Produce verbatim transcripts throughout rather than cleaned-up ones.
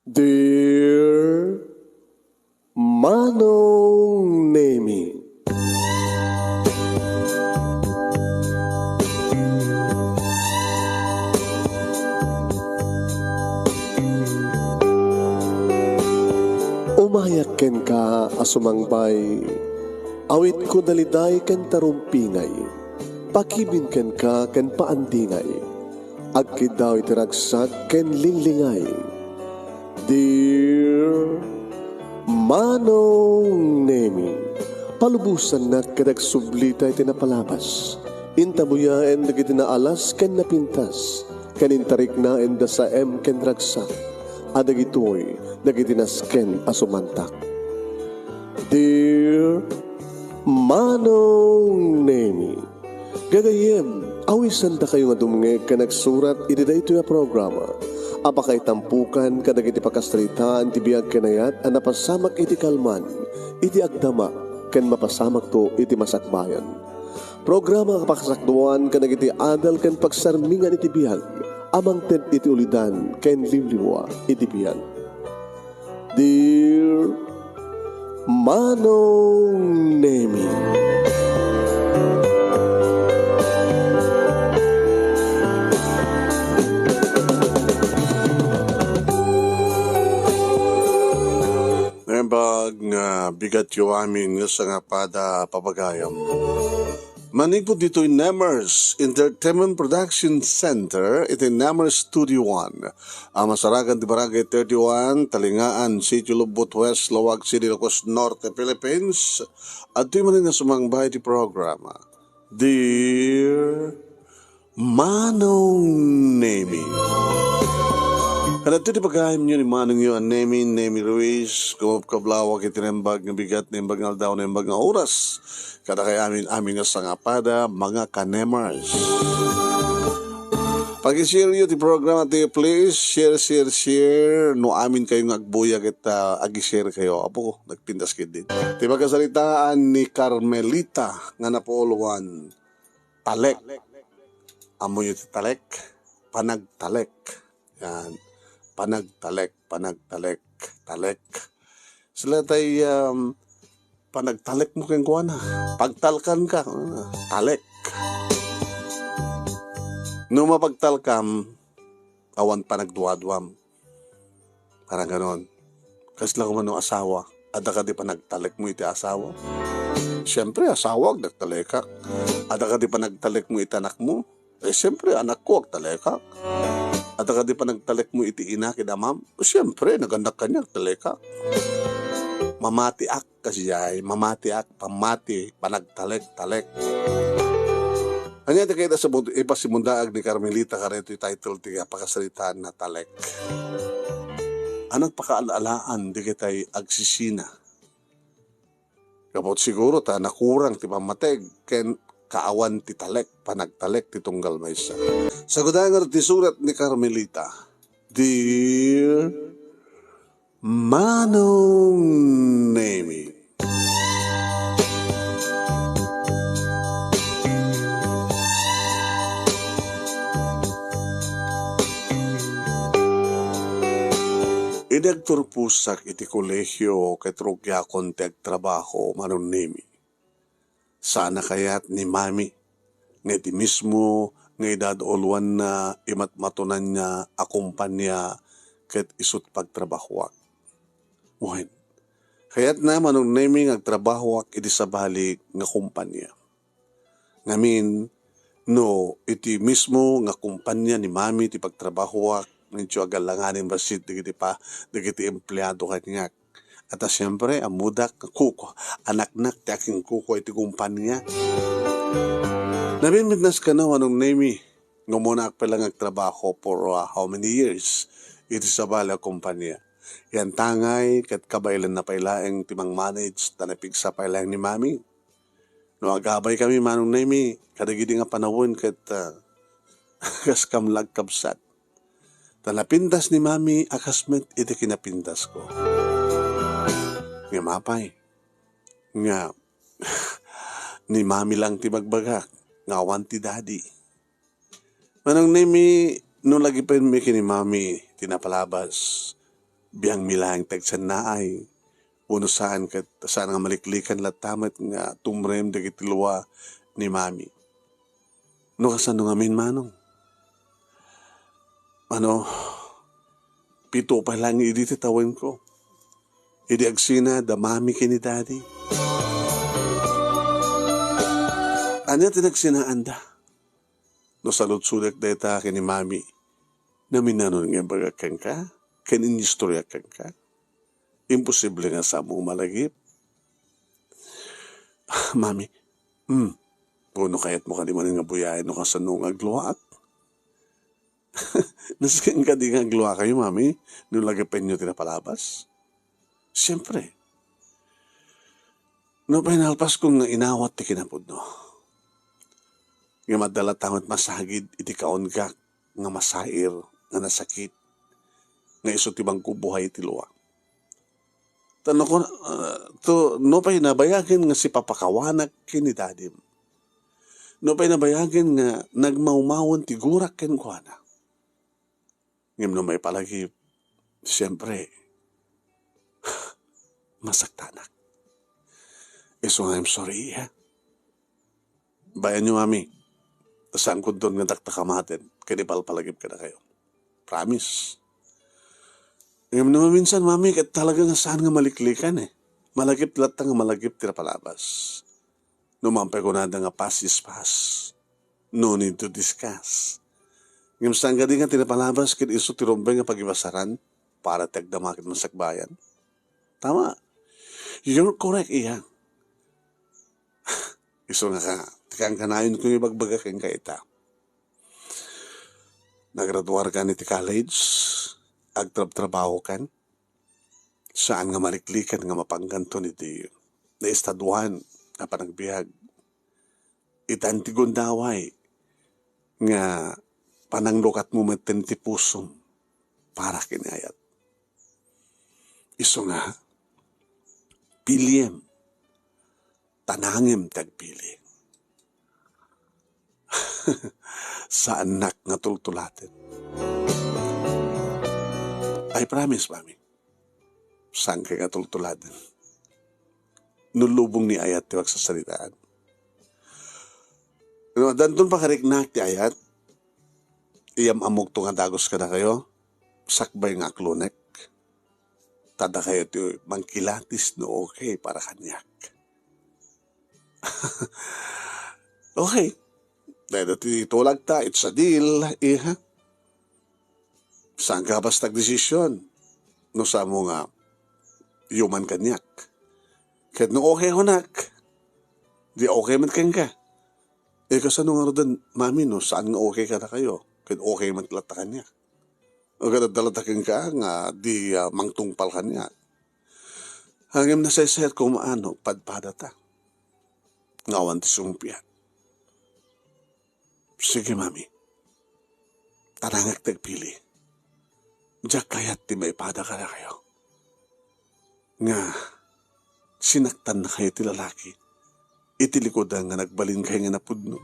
Dear Manong Nemi. Umayak kenka a sumangbay, awitko daliday ken tarumpingay, pakibin kenka ken paandingay, agkiddaw iti ragsak ken linglingay. Dear Manong Nemi, palubosannak ket agsublita iti napalabas. Intabuyaen dagiti naalas ken napintas, ken intariknaen da saem ken ragsak, a dagitoy dagiti nasken a sumantak. Dear Manong Nemi, gagayyem, awisandakayo nga dumngeg ken agsurat iti daytoy a programa a pakaitampokan kadagiti pakasaritaan ti biag ken ayat a napasamak iti kalman, iti agdama, ken mapasamakto iti masakbayan. Programa a pakasakduan kadagiti adal ken pagsarmingan iti biag a mangted iti ulidan ken liwliwa iti biag. Dear Manong Nemi. Naimbag nga bigatyo amin nga sangapada, papagayam. Manipud ditoy Nemers Entertainment Production Center iti Nemers Studio One, a masarakan ti Barangay thirty-one, Talingaan, Sitio Lobbot West, Laoag City, Ilocos Norte, Philippines. Adtoy manen a sumangbay ti programa, Dear Manong Nemi. Kadagitoy ti pagayamyo ni manongyo a Nemi, Nemi Ruiz, kumabkablawak iti naimbag nga bigat, naimbag nga aldaw, naimbag nga oras. Kadakayo amin, amin nga sangapada, mga kanemers. Pag-i-share yo ti programa ti, please share, share, share. No amin kayo nga agbuya ket, ah, ag-i-share kayo. Apo, nagpintas ketdi. Ti pakasaritaan ni Carmelita nga napauluan, talek. Ammoyo ti talek? Panagtalek. Yan. Panagtalek, panagtalek, talek. Sila tay, um, panagtalek mo kenkuana. Pagtalkan ka, ah, talek. No mapagtalkam, awan panagduaduam. Parang ganon. Kasla ko man no asawa, adda kadi panagtalek mo iti asawa? Siyempre, asawa, agtalekak. Adda kadi panagtalek mo iti anak mo? Eh, siyempre, anak ko, agtalekak. Adda kadi panagtalek mo iti ina ken amam? Siyempre, nagannak kaniak, agtalekak. Mamatiak, kasdiay, mamatiak, pammati, panagtalek-talek. Ania ti kayat a sabut-, ipasimundaag ni Carmelita kadaytoy title ti pakasaritaan a talek? Ania ti pakaal-alaan dagitay agsisina? Gapu siguro ta nakurang ti pammateg ken kaawan ti talek, panagtalek ti tunggal maysa. Sagudangan ti surat ni Carmelita, Dear Manong Nemi. Idi agturposak iti kolehio ket rugiakon ti agtrabaho, Manong Nemi, saan a kayat ni Mami nga iti mismo nga edad uluanna imatmatonanna a kumpania ket isut' pagtrabahoak. Wen, kayatna, Manong Nemi, nga agtrabahoak iti sabali nga kumpania. Ngamin, no iti mismo nga kumpania ni Mami ti pagtrabahoak, medyo agalanganin bassit dagiti pa-, dagiti empleado kaniak. Ata siempre, ammodak nga kuko, anaknak ti akinkuko iti kumpania. Naminmit nas kano, Manong Nemi, nga umunaak pay la nga agtrabaho for, uh, how many years iti sabali a kumpania. Yantangay ket kabaelanna pay laeng ti mangmanage ta napigsa pay laeng ni Mami. No agabay kami, Manong Nemi, kadagidi nga panawen ket, ah, kas kam la agkabsat. Ta napintas ni Mami a kas met iti kinapintasko. Ngem apay, nga ni Mami lang ti magbagak nga awan ti Daddy. Manong Nemi, no lagipenmi ken ni Mami ti napalabas, Biangmi laeng ti agsennaay, wenno saan ket saan nga maliklikan latta met nga tumrem dagiti lua ni Mami. No kasano ngamin, Manong? Ano, pito pay laeng idi ti tawenko. Idi agsina da Mami ken ni Daddy. Ania ti nagsinaanda? No saludsodek dayta ken ni Mami, naminanon nga imbagak kenka, ken inistoriak kenka. Imposible nga saanmo malagip. Mami, hmm, wenno kayatmo kadi manen nga buyaen no kasano nga agluaak? Nasken kadi nga agluakayo, Mami, no lagipenyo ti napalabas? Siempre. No pay nalpasko nga inawat ti kinapudno. Ngem adda latta met masagid iti kaungak nga masair, nga nasakit, nga isu ti mangkubuhay iti lua. Ta no kun-, ah, to, no pay nabayagen nga sipapakawanak ken ni Dadim. No pay nabayagen nga nagmawmawen ti gurak kenkuana. Ngem no maipalagip, siempre, masaktanak. Isu nga, I'm sorry, ha? Bayanyo, Mami. Saankonton nga dakta kamaten ken ipalpalagip kadakayo. Promise. Ngem no maminsan, Mami, ket talaga nga saan nga maliklikan, eh. Malagip latta nga malagip ti napalabas. No man pay kunada nga past is past. No need to discuss. Ngem saan kadi nga ti napalabas ket isu ti rumbeng nga pagibasaran para ti agdama ket masakbayan? Tama. You're correct, iya. Isu nga ka, ti kankanayonko nga ibagbaga kenka ita. Nagraduarkan iti college, agtrabtrabahokan. Saan nga maliklikan nga mapangganton iti naestaduan a panagbiag. Itan ti gundaway nga pananglukatmo metten ti pusom para ken ni ayat. Isu nga, piliem, ta nangem ti agpili. Saannak nga tultulaten. I promise, Mami. Saankay nga tultulaten. No lubong ni ayat ti pagsasaritaan. No, addanton pakariknak ti ayat, iyam-ammokto nga dagus kadakayo, sakbay nga aklonek. Ta dakayo ti mangkilatis no okay para kaniak. Okay. Dayta ti tulagta, it's a deal, iha. Saan ka basta agdesisyon no saanmo nga yuman kaniak. Ket no okay kunak, di okay met kenka. Eh, kasano ngaruden, Mami, no saan nga okay kadakayo, ket okay met latta kaniak? O ket adda latta kenka nga di, ah, mangtungpal kaniak. Ngem nasaysayat koma no padpadata nga awan ti sumpiat. Sige, Mami. Tarangek ti agpili. Diak kayat ti maipada kadakayo nga sinaktannakayo ti lalaki iti likudan nga nagbalinkay nga napudno.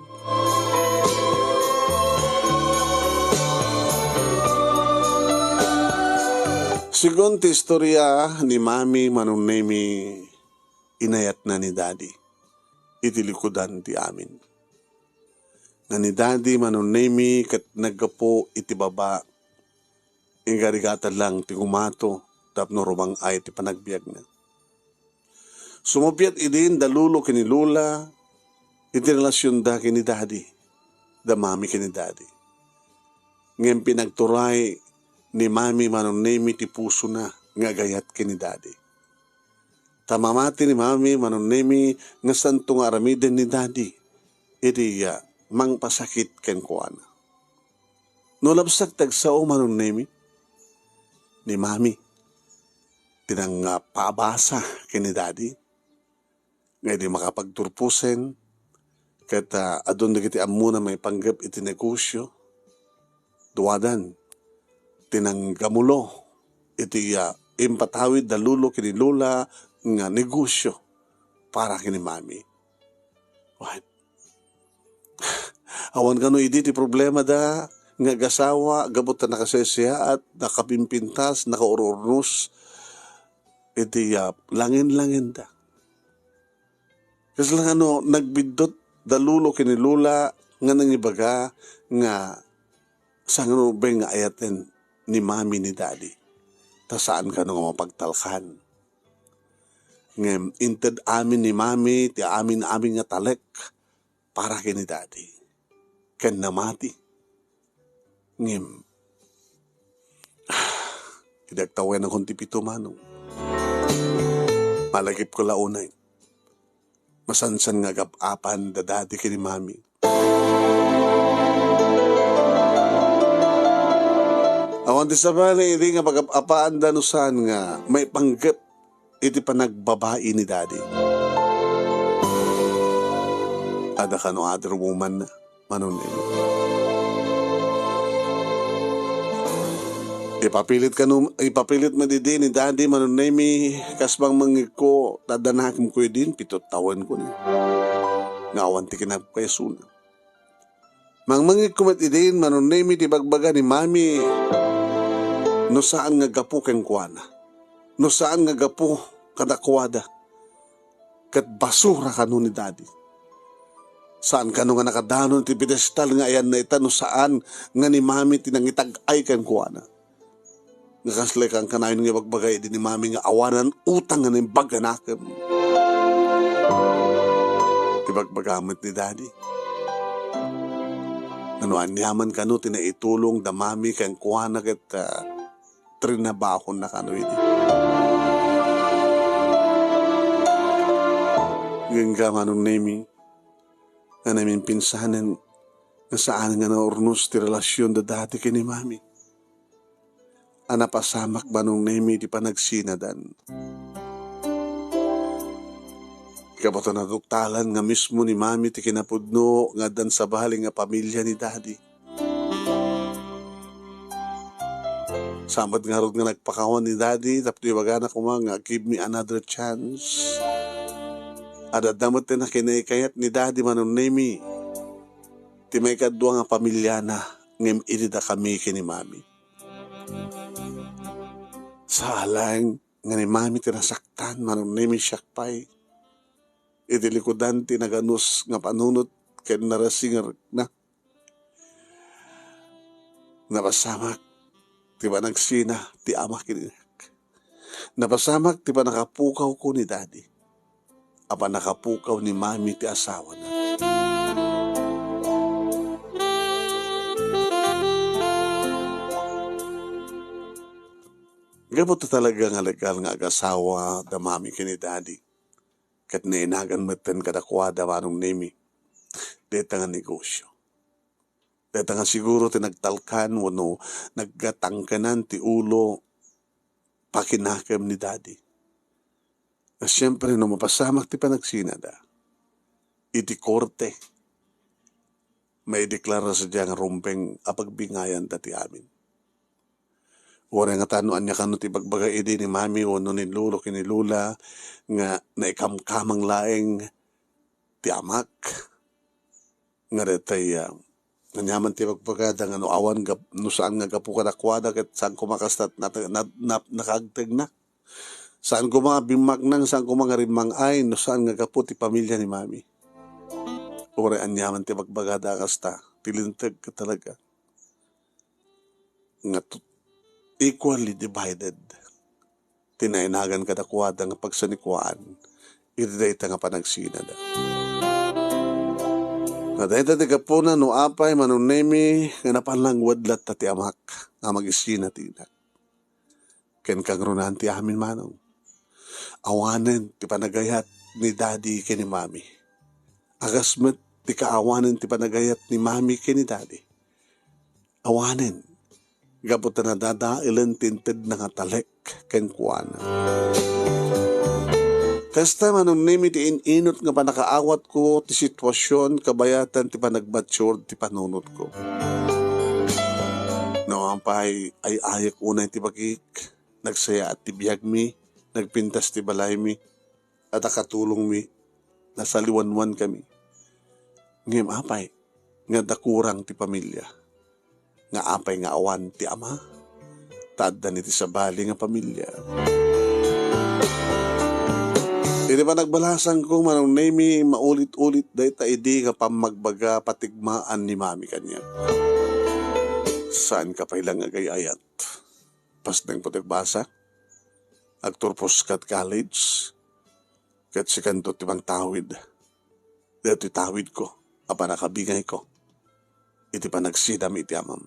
Segun ti istorya ni Mami Manong Nemi, inayatna ni Daddy iti likudan ti amin. Nga ni Daddy Manong Nemi ket naggapu iti baba, ingarigatan lang ti gumato tapno rumang-ay ti panagbiagna. Sumuppiat idin da Lolo ken ni Lola iti relasionda ken ni Daddy, da Mami ken ni Daddy. Ngem pinagturay ni Mami Manong Nemi ti pusona nga agayat ken ni Daddy. Ta mamati ni Mami Manong Nemi nga santo nga aramiden ni Daddy iti, ah, mangpasakit kenkuana. No labsak ti agsao Manong Nemi, ni Mami ti nangpabasa ken ni Daddy nga idi makapagturposen, ket, ah, adun dagiti ammona maipanggep iti negosio. Duadan ti nanggamulo iti, ah, impatawid da Lolo ken ni Lola nga negosio para ken ni Mami. Wen, awan kano idi ti problema da nga agasawa gapu ta nakasaysayaat, nakapimpintas, nakaururnos iti, ah, langin-langin da. Kasla nga no, nagbiddut da Lolo ken ni Lola nga nangibaga nga saan nga ubing nga ayaten ni Mami ni Daddy. Ta saan kano nga mapagtalkan. Ngem inted amin ni Mami ti amin-amin nga talek para ken ni Daddy. Ken namati. Ngem, idi agtawenakon ti pito, Manong, malagipko la unay. Masansan nga agap-apan da Daddy ken ni Mami. Awan ti sabali idi nga pagap-apaanda no saan nga maipanggep iti panagbabai ni Daddy. Adda kano other woman na, Manong Nemo. Ipapilit kano, ipapilit met idi ni Daddy, Manong Nemi, kas mangmangngegko, ta adda nakemko idin, pito tawenko ni. Nga awan ti kinapkaysona. Mangmangngegko met idin, Manong Nemi, ti ibagbaga ni Mami, no saan nga gapu kenkuana. No saan nga gapu kadakuada. Ket basura kano ni Daddy. Saan kano nga nakadanon ti pedestal nga ayanna ita no saan nga ni Mami ti nangitag-ay kenkuana. Nga kasla kankanayon nga ibagbaga idi ni Mami nga awanan utang nga naimbag kanakem. Ibagbaga met ni Daddy. Nano aniaman kano ti naitulong da Mami kenkuana ket, ah, trinabahonna kano idi. Ngem ka, Manong Nemi, nga namimpinsanen nga saan nga naurnos ti relasion da Daddy ken ni Mami. A napasamak, Manong Nemi, ti panagsinadan. Gapu ta naduktalan nga mismo ni Mami ti kinapudno nga addan sabali nga pamilia ni Daddy. Saan met ngarud nga nagpakawan ni Daddy tapno ibagana koma nga, "Give me another chance." Adda met ti nakinaykayat ni Daddy, Manong Nemi. Ti maikadua nga pamiliana, ngem idi dakami ken ni Mami. Saan nga ni Mami ti nasaktan, Manong Nemi, siak pay. Iti likudan ti naganus nga panunot ken narasingerna. Napasamak ti panagsina ti ama ken inak. Napasamak ti pannakapukawko ni Daddy. A pannakapukaw ni Mami ti asawana. Gapu ta talaga nga legal nga agasawa da Mami ken ni Daddy. Ket nainagan metten kadakuada, Manong Nemi, dayta nga negosio. Dayta nga siguro ti nagtalkan wenno naggatangkenan ti ulo pakinakem ni Daddy. Nga siempre, no mapasamak ti panagsinada, iti korte, maideklara sadiay nga rumbeng a pagbingayanda ti amin. Uray ngata no ania kano ti ibagbaga idi ni Mami wenno ni Lolo ken ni Lola nga naikamkamang laeng ti amak. Nga daytoy, ah, aniaman ti ibagbagada nga no awan gap-, no saan nga gapu kadakuada ket saan koma kasta nat-, nat-, nat-, nakaagtegna. Saan koma nga bimmaknang, saan koma nga rimmang-ay no saan nga gapu ti pamilia ni Mami. Uray aniaman ti ibagbagada a kasta, ti linteg ket talaga nga tut-, equally divided ti nainagan kadakuada nga pagsanikuaan iti dayta nga panagsinada. Nga dayta ti gapuna no apay, Manong Nemi, nga napalangwed latta ti amak nga magisina ti inak. Ken kangrunaan ti amin, Manong. Awanen ti panagayat ni Daddy ken ni Mami. A kas met ti kaawanen ti panagayat ni Mami ken ni Daddy. Awanen, gapu ta nadadaelen ti intedna nga talek kenkuana. Kasta, Manong Nemi, ti in-inut nga pannakaawatko ti situasion kabayatan ti panagmature ti panunotko. No apay, ay-ayek unay ti bagik, nagsayaat ti biagmi, nagpintas ti balaymi, adda katulongmi, nasaliwanwankami. Ngem apay, nga adda kurang ti pamilia. nga apay nga awan ti ama, ta addan iti sabali nga pamilia. Iti panagbalasangko, Manong Nemi, maulit-ulit dayta idi nga pammagbaga patigmaan ni Mami kaniak. Saanka pay lang agay-ayat. Pasnengko ti agbasa, agturposka ti college, ket sikanto ti mangtawid. Daytoy tawidko a pannakabingayko iti panagsidam iti amam.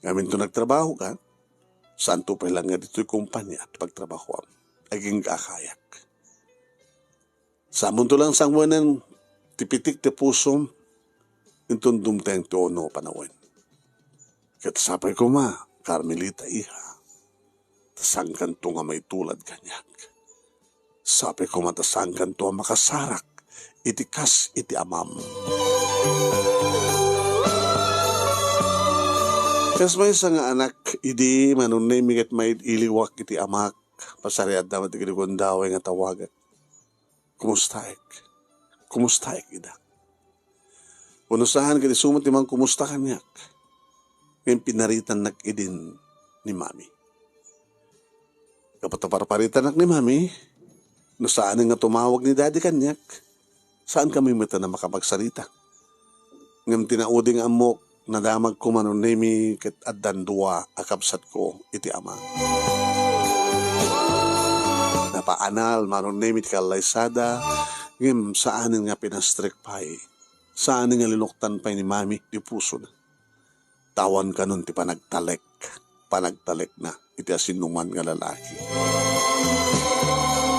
Ngamin to nagtrabahoka, saanto pay lang nga ditoy kumpania ti pagtrabahoam. Agingga a kayak. Saanmonto lang sangwanen ti pitik ti pusom, inton dumteng ti uno a panawen. Ket sapay koma, Carmelita, iha, ta saankanto nga maitulad kaniak. Sapay koma ta saankanto a makasarak iti kas iti amam. Kas maysa nga anak, idi Manong Nemi ket maid-iliwak iti amak, pasariadda met ti gundaway nga tawagak. Kumustaek? Kumustaek ida? Wenno saan ket isu met ti mangkumusta kaniak. Ngem pinaritannak idin ni Mami. Gapu ta parparitannak ni Mami, no saan nga tumawag ni Daddy kaniak, saan kami met a makapagsalita. Ngem ti naudi nga ammok, nadamagko, Manong Nemi, ket addan dua a kabsatko iti ama. Napaanal, Manong Nemi, ti kallaysada, ngem saanen nga pinastrek pay. Saanen nga linuktan pay ni Mami ti pusona. Ta awan kanon ti panagtalek, panagtalekna iti asinoman nga lalaki.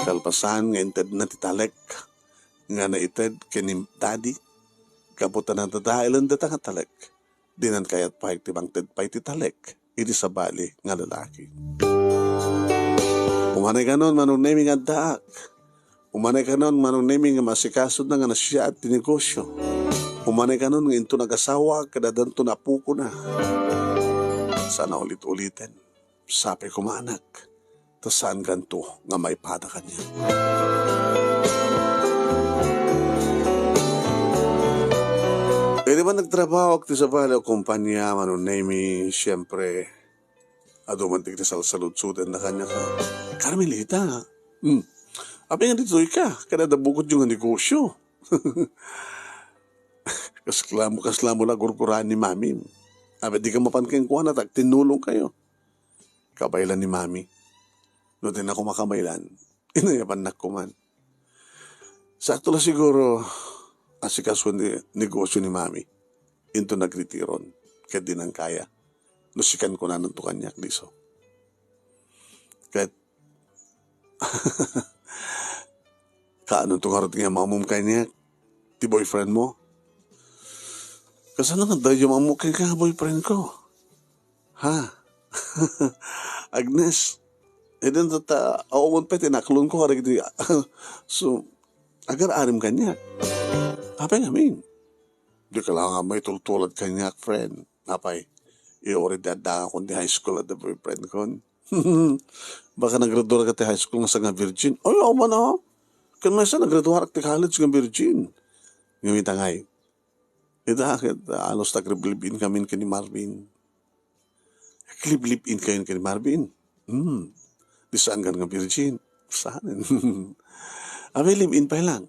Kalpasan nga intedna ti talek nga naited ken ni Daddy, gapu ta nadadaelen data nga talek, dinan kayat pay ti mangted pay ti talek iti sabali nga lalaki. Umanay kanon, Manong Nemi, nga addaak. Umanay kanon, Manong Nemi, nga masikasona nga nasiaat ti negosyo. Umanay kanon nga inton agasawa, ket addanton apokona. Saan a ulit-uliten. Sapay koma, anak, ta saankanto nga maipada kaniak. Idi man nagtrabahoak ti sabali a kumpania, Manong Nemi, siempre, adu man ti salsaludsodenna kaniak. Carmelita, hmm, apay nga ditoyka? Ket adda bukodyo nga negosyo. Kasla mo, kasla mo la gurguraan ni Mami. Apay dika mapan kenkuana ta agtinnulongkayo. Kabaelan ni Mami. No dinako makabaelan, inayabannak koman. Sakto la siguro, asikaso ni negosyo ni Mami. Inton nagretiron, ket dinan kaya. No sikan kunananto kaniak, diso. Ket, kaanonto ngarud nga maammom kaniak, ti boyfriend mo? Kasano nga adayo maammok kenka nga boyfriend ko? Ha? Agnes, eden ta, ta, awan pay ti naklon ko, kadagiti, so, agar-arim kaniak. Apay ngamin? Dika la nga maitultulad kaniak, friend. Apay, iuri ti addangakon ti high school adda boyfriend kon. Baka naggraduar ka ti high school nga sa nga virgin. Ay, awan a. Ken maysa naggraduar ti college nga virgin. Ngem ita ngay, ita ket, ah, halos nag-live-in kami ken ni Marvin. Nag-live-in kayo ken ni Marvin? Hmm. Di saan nga virgin? Saan? Abi, live-in pay lang.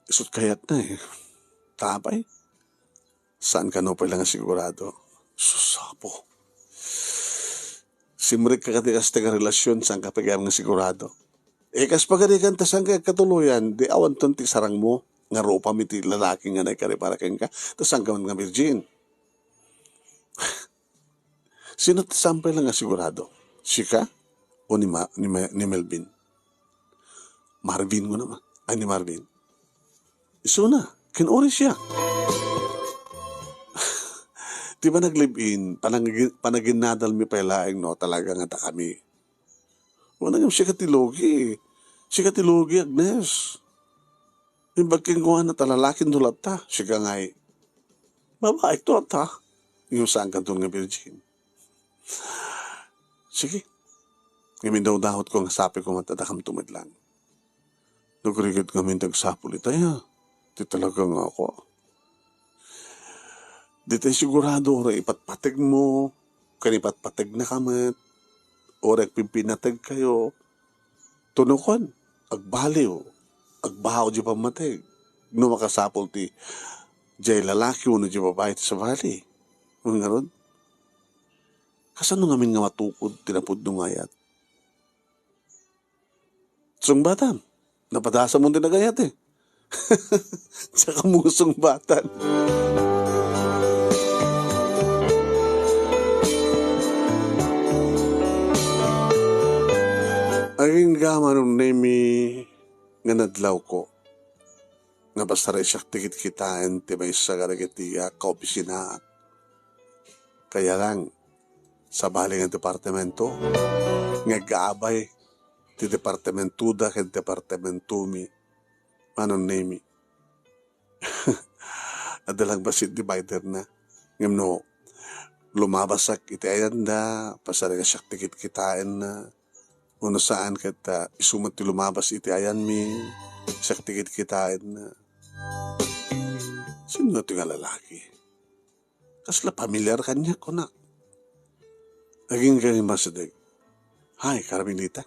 Isut kayat na eh. Tapay? Saan kano pay lang nga sigurado? Sus, Apo. Simrek ka kadi kasta nga relasyon, saan ka pay nga sigurado? Eh, kas pagarikan ta saan ka katuloyan, di awanton ti sarang mo, nga rupa mi ti lalaki nga naikari para kenka, ta saan ka man nga virgin? Sino ti saan pay lang nga sigurado? Sika o ni Ma-, ni Ma-, ni Melvin? Marvin mo naman. Ay, ni Marvin. Isuna, ken-, uri siya. Di ba nag-live-in? Panag-, panaginadal mi pay laeng, no? Talaga nga ta kami. Wala nga sika ti lugi. Sika ti lugi, Agnes. Imbag kenkuana ta lalakin to latta. Sika ngay, babae to latta. Yung saan kanton nga virgin. Sige. Ngamin daw dahot ko nga sapi ko matadakam tumidlang. Nagrigit ngamin tagsapul itaya. Ti talaga nga ako. Ditoy sigurado, uray ipatpategmo, ken ipatpategnaka met, uray agpimpinategkayo, tunokon, agbaliw, agbao diay pammateg, no makasapul ti diay lalaki wenno diay babai ti sabali. Ngarud, kasano ngamin nga matukod ti napudno nga ayat? Sungbatan. Napadasamon ti nagayat, eh. Diak ammo sungbatan. Agingga, Manong Nemy, nga nadlawko nga basta siak ti kitkitaen ti maysa kadagiti, ah, kaopisinaak. Kaya lang, sabali nga departamento nga agkaabay ti departamentoda ken departamentomi, Manong Nemy. Adda lang bassit dividerna. Ngem no lumabasak iti ayanda, pasaray nga siak ti kitkitaenna. Wenno saan ket, ah, isu met ti lumabas iti ayanmi, siak ti kitkitaenna. Sino ti nga lalaki? Kasla pamilyar kaniak, kunak. Agingga nga immasideg. Hi, Carmelita.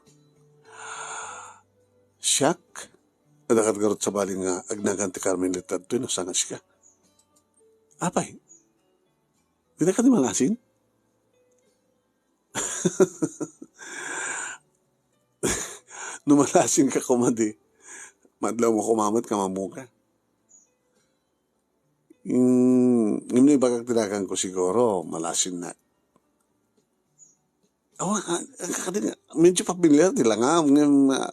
Siak? Adda ket ngarud sabali nga agnagan ti Carmelita ditoy, no saan nga sika? Apay, dina kadi malasin? No malasinka koma, di madlawmo koma met nga mammuka. Mm, ngem no ibagak ti daganko, siguro malasinnak. Awan, ah, ah, kadi nga, medyo familiar ti langam, ngem, ah,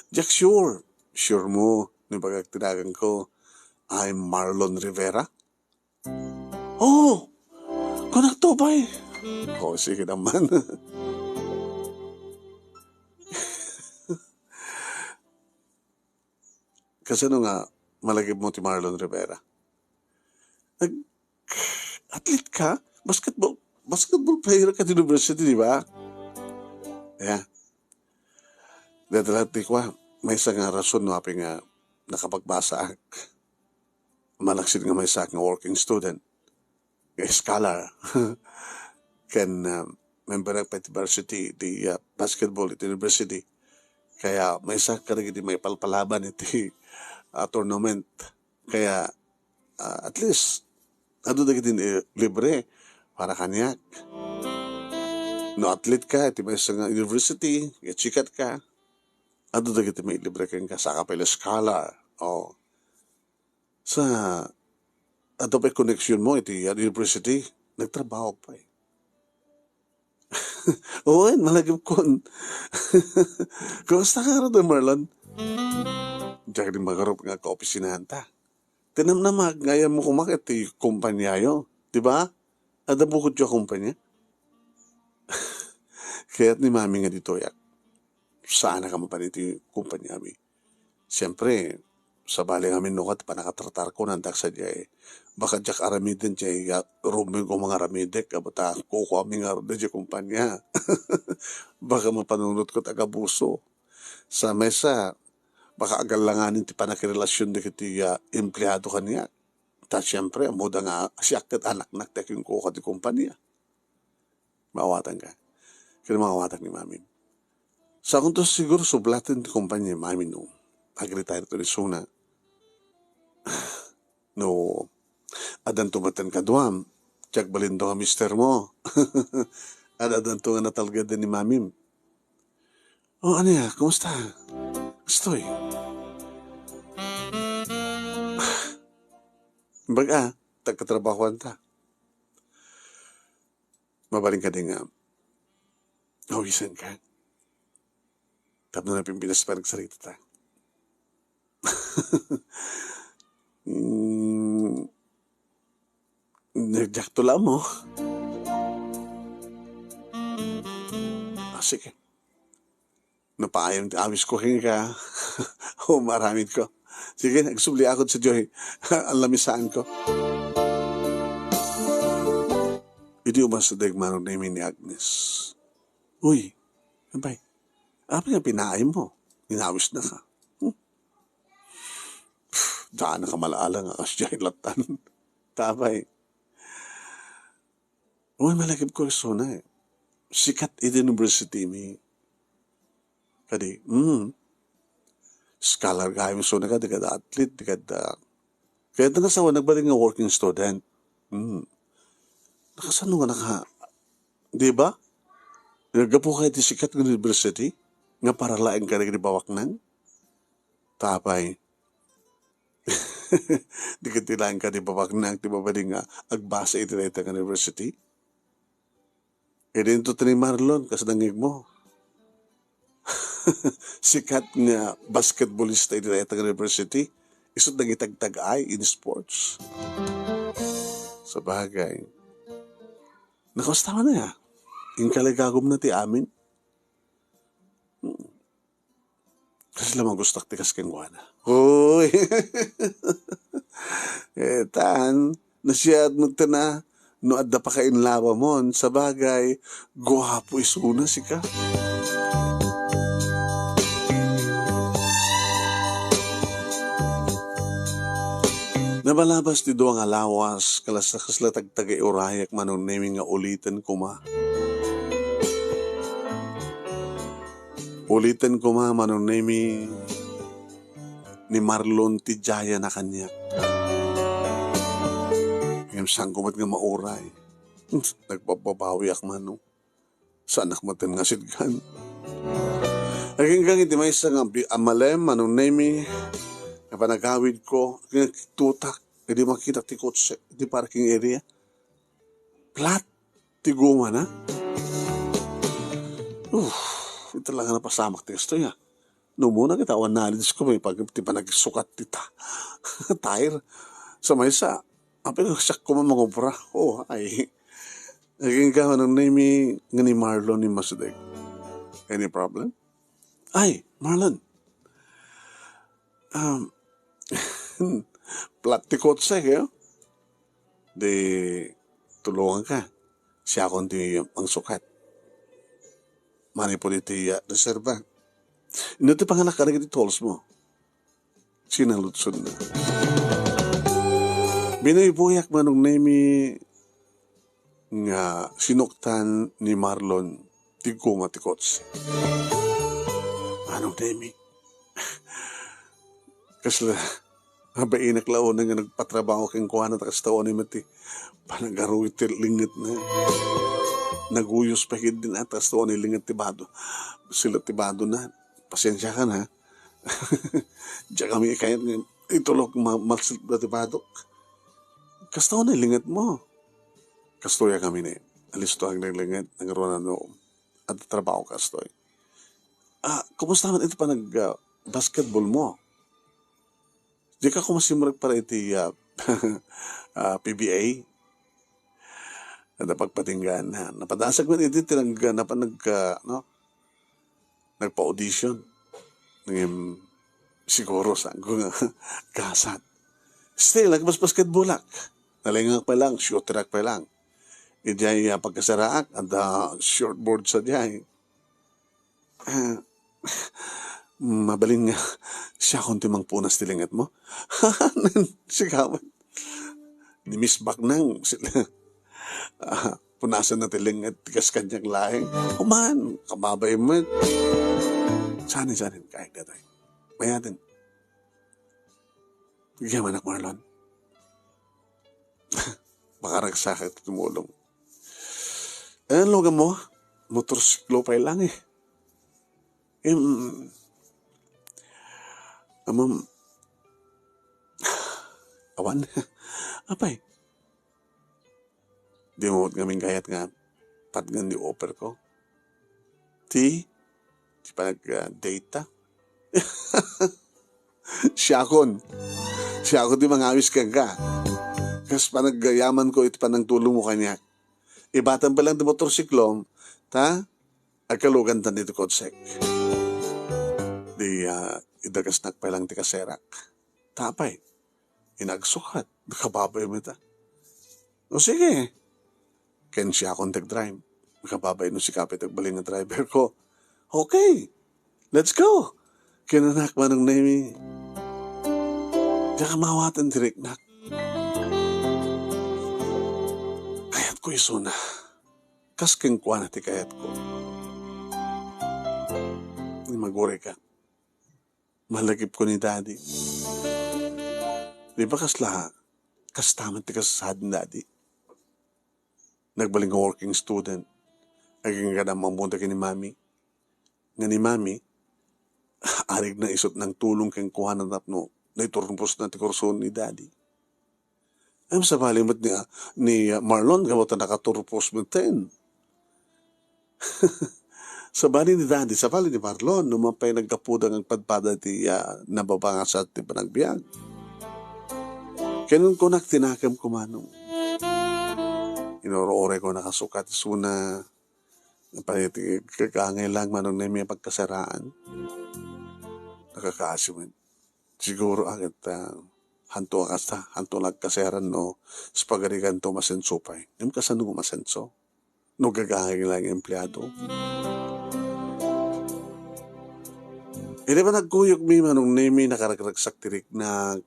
diak sure. Sure mo, no ibagak ti daganko, I'm Marlon Rivera? Oh! Kunak to, bay. Oh, sige naman. Kasano nga malagipmo ti Marlon Rivera? Nag-, athlete ka? Basketball, basketball player ka ti university, di ba? Yeah. Dayta laeng ti kua, maysa nga rason no apay nga nakapagbasaak. Malaksid nga maysaak nga working student, nga scholar, ken, ah, member ak pay ti varsity, ti, ah, basketball iti university. Kaya maysaak kadagiti maipalpalaban iti, ah, tournament. Kaya, ah, at least, adu dagiti, eh, libre para kaniak. No athlete ka iti maysa nga university, nga chikat ka, adu dagiti mailibre kenka, saka pay la scholar. Oh. Sa, adu pay connection mo iti, ah, university, nagtrabaho pay. Oo, malagipkon. Kumusta ka, Brother Marlon? Diak di magarup nga kaopisinahan ta. Tinamnamak nga ayanmo koma iti kumpaniayo, di ba? Adda bukodyo a kumpania. Kayat ni Mami nga ditoyak. Saan a kamapan iti kumpaniami. Siempre, sabali ngamin no ket pannakatratarko, nagsaannak sadiay. Baka diak aramiden diay, ah, rumbeng ko nga aramidek, kabata kukuami nga arda diay kumpania. Baka mapanunot ko ti agabuso. Sa maysa, baka agallanganen ti pannakirelasion dagiti, ah, empleado kaniak. Ta siempre, ammoda nga siak ket anaknak ti akinkuka ti kumpania. Maawatanka. Ken maawatak ni Mamim. Saanto siguro sublaten ti kumpania ni Mami no agretire to ni Suna. No, addanto metten kaduam, ti agbalinto nga mister mo. Ad-addanto nga natalgeden ni Mamim. O, ania, kumusta? Kastoy? Bag-a, tagkatrabahoanta. Mabalin kadi nga awisenka tapno napimpinas pay nagsaritata. Mm, diakto la ammo. Ah, sige. Napaayam ti awisko kenka. O, maaramidko. Sige, agsubliakon sadiay. Anlamisaanko. Idi umasideg, Manong Nemy, ni Agnes. Uy, apay, apay nga pinaayammo? Inawisnaka. Hmm? Pff, daan a kamala-ala nga kasdiay lattan. Ta apay, Wen, malagipko isuna, eh. Sikat iti university mi. Kadi, mm. Scholar gayam isuna, kadi kada athlete, di kada. Kaya ita nga asawa, nagbalin nga working student. Mm. Nakasano nga naka-, di ba? Naggapu ka iti sikat nga university, nga para laeng ka dagiti babaknang? Tapay. Di ket ti laeng ka ti babaknang ti mabalin nga agbasa iti dayta nga university? Idinto ti ni Marlon, kas nangngegmo. Sikat nga basketballista iti dayta nga university. Isut' nangitagtag-ay in sports. Sabagay. Nakaustawan na ya. Inkaligagom na ti amin. Hmm. Kasla magustak ti kas kenkuana. Uy! Eh, tan, nasiyaat met ta na, no adda pakainlabamon, sabagay, guapo isuna sika. Nabalabas ti dua nga lawas, kalas-, kasla tagtagay urayak Manong Nemi nga uliten koma. Uliten koma, Manong Nemi, ni Marlon ti diayan a kaniak. Ngem saanko met nga mauray. Nagpabbabawiak, Manong. Saanak met nga sitgan. Aginggang iti maysa nga bi-, a malem, Manong Nemi, nga panagawidko, nga tutak, idi makitak ti kotse, iti parking area. Flat ti gumana. Uf, ita la nga napasamak ti kastoy, ah. No umuna ket awan knowledge ko, may pag-, ti panagsukat ti ta-, tire. Sa maysa, apay, siak koma mangobra. Oh, ay. Agingga Manong Nemi nga ni Marlon ni Masdek. Any problem? Ay, Marlon. Um, flat ti kotse, kayo? Di, tulungan ka. Siakon ti mangsukat. Manipud iti, ah, reserva. Ino ti panganak ka dagiti tolls mo? Sinaludsodna. Binuybuyak Manong Nemi nga sinuktan ni Marlon ti guma ti kotse. Manong Nemi, kasla, abainak la unay nga nagpatrabaho kenkuana, ta kasta unay met ti panagaruy ti lingngitna. Naguyos pay ketdi na, ta kasta unay lingngit ti bado. Sila ti badona. Pasiensiakan, ha? Diak kami kayat nga itulok ma-, malsitda ti badok. Kasta unay lingngitmo. Kastoy a kami ni. Alisto agnaglingngit, nangruna no adda trabaho kastoy. Ah, kumusta man iti panag, ah, basketball mo? Dika koma simmureg para iti, ah, ah, P B A? Adda pagpatinggaan na. Napadasag man iti ti nag-, napan-, nag-, ah, no? Nagpa-audition. Ngem, siguro, saanko nga gasat. Still, nagbasbasketballak. Nalingak pay lang, shooterak pay lang. Idiay, ah, pagkasaraak, adda shortboard sadiay. Ah, mabalin nga siakon ti mangpunas ti lingngitmo? Sigawan. Ni Miss Baknang, ah, punasanna ti lingngit ti kas kaniak laeng. Human, kababay met. Saan, saan, kayat datoy. Mayaten. Agyamanak, Marlon. Makaragsak ti tumulong. Eh, lugan mo? Motorsiklo pay lang eh. Em, amam, awan. Apay, di mo met ngamin kayat nga patngen ti offer ko? Ti, ti panag, ah, date ta? Siakon. Siakon ti mangawis kenka. Kas panagyamanko iti panangtulongmo kaniak. Ibatam pay lang ti motorsiklom, ta? Agkalugantan iti kotsek. Di, ah, idagasnak pay lang ti kaserak. Ta apay, inagsukat, nakababay met a. O sige, ken siakon ti agdrive. Nakababay no sika pay ti agbalin nga driver ko. Okay, let's go! Kinanak Manong Nemi. Diak maawaten ti riknak. Kayatko isuna. Kas kenkuana ti kayatko. Ngem agurayka. Malagipko ni Daddy. Di ba kasla, kasta met ti kasasaad ni Daddy? Nagbalin nga working student. Agingga ammoda ken ni Mami. Nga ni Mami, arigna isut' nangtulong kenkuana tapno naiturposna ti kurso ni Daddy. Ngem sabali met ni, ni Marlon, gapu ta nakaturpos metten. Sabali ni Daddy, sabali ni Marlon, no man pay naggapuda nga agpadpada ti, ah, nababa nga saad ti panagbiag. Ken kunak ti nakemko, Manong. Inur-urayko nakasukat isuna. Apay ti kagangay lang, Manong Nemi, a pagkasaraan? Nakakaasi met. Siguro, ah, ket, ah, hanto a kasta, hanto la agkasaran no, spagariganto masenso pay. Ngem kasano masenso? No gagangay lang nga empleado. Idi panagkuyogmi, Manong Nemi, nakaragragsak ti riknak.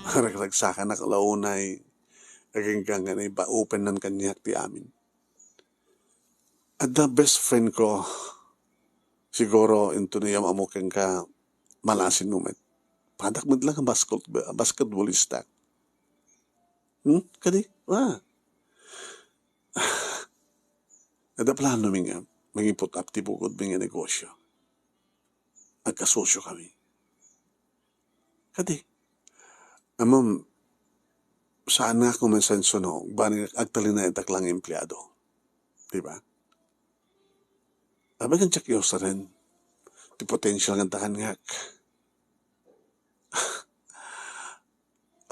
Ragragsakanak la unay. Agingga nga naiba-, opennan kaniak ti amin. Adda best friend ko. Siguro, inton iyam-ammo kenka, malasin mo met. Padak met lang a basket-, basketballista. Hmm? Kadi? Ah. Adda plano mi nga, mangiput-up ti bukodmi nga negosyo. Agkasosyo kami. Kadi, ammom, saan nga kumensenso no, bani agtalinaedtak lang empleado. Di ba? Abagan check yo saren. Ti potential nga takan ngak.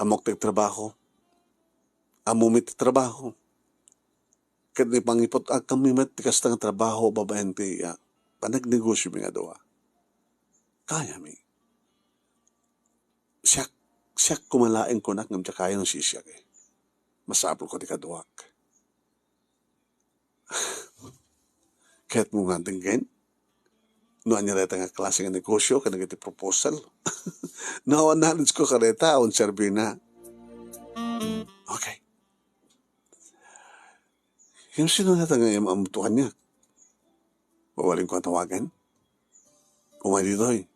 Ammok ti trabaho. Ammo mi ti trabaho. Ket ni pangiput-ak kami met ti kasta nga trabaho babaen ti, ah, panagnegosyo mi nga dua. Kayami. Siak, siak kumalaeng kunak ngem diak kaya no sisiak, eh. Masapulko ti kaduak. Kayatmo nga denggen? No ania dayta nga klase nga negosyo ken dagiti proposal? No, awan knowledge ko kadayta, awan serbina. Okay. Ngem sino dayta nga iyam-ammo to kaniak? Mabalinko a tawagan? Umay ditoy.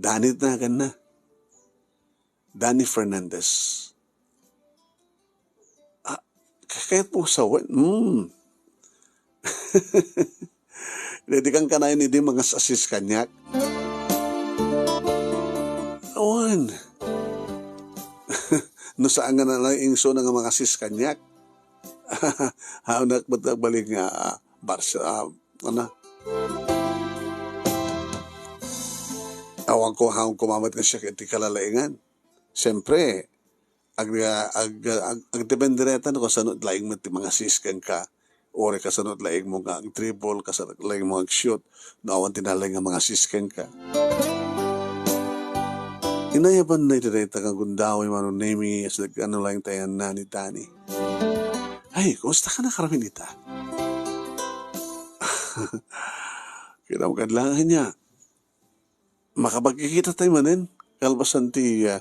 Danny ti naganna. Danny Fernandez. Ah, ka-, kayatmo sawen? Hmm. Ready kang kanayon idi mangas-assist kaniak? Awan. No saan nga nalaing-, so na nga mangas-assist kaniak? Hawnak met nagbalin nga, ah, Barca, ah, ano? Awan ko, hawnak ko mamat nga siak iti kalalaingan. Siyempre, ag-, ag-, ag-, agdepende dayta no kasano laing met ti mangas-assist kenka. Uray kasano laing mo nga ag-dribble, kasano laing mo ag-shoot, no awan ti nalaing nga mangas-assist kenka. Inayabanna iti dayta nga gundaway, Manong Nemi, a sika no laing ti ayanna ni Danny. Ay, kumusta ka na Carmelita? Kinamkad lang niya. Makapagkikita tayo manen, kalpasan ti, ah,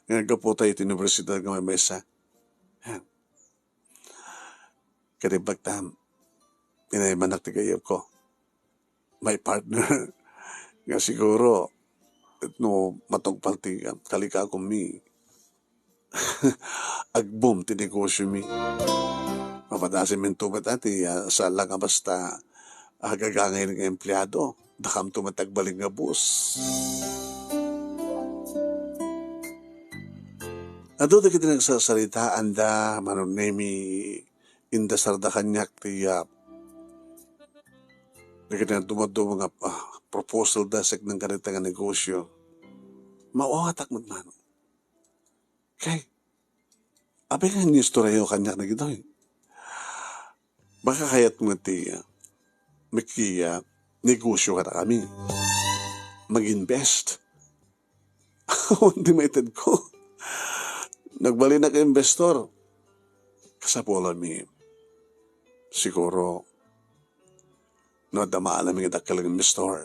nga gapu tayo iti universidad nga maymay-sa. Yan. Kadibbagtam, inaymanak ti gayyemko. My partner, nga siguro, no matungpal ti kalikakommi, ag-boom ti negosyomi. Mapadasim into met a ti, ah, saan lang a basta agagangay nga empleado. Dakamto met agbalin nga boss. Adu dagiti nagsasaritaan da, Manong Nemi, indasarda kaniak ti, ah, dagiti nagdumaduma nga, ah, proposal da, saan nga dayta nga negosyo. Maawatak met, Manong. Kay, apay nga inistoryayo kaniak dagitoy? Baka kayatmo ti, ah, maki-, ah, negosyo kadakami. Mag-invest. Awan ti maitedko. Nagbalinak investor. Kasapulanmi. Siguro, no adda maalam nga dakkel nga investor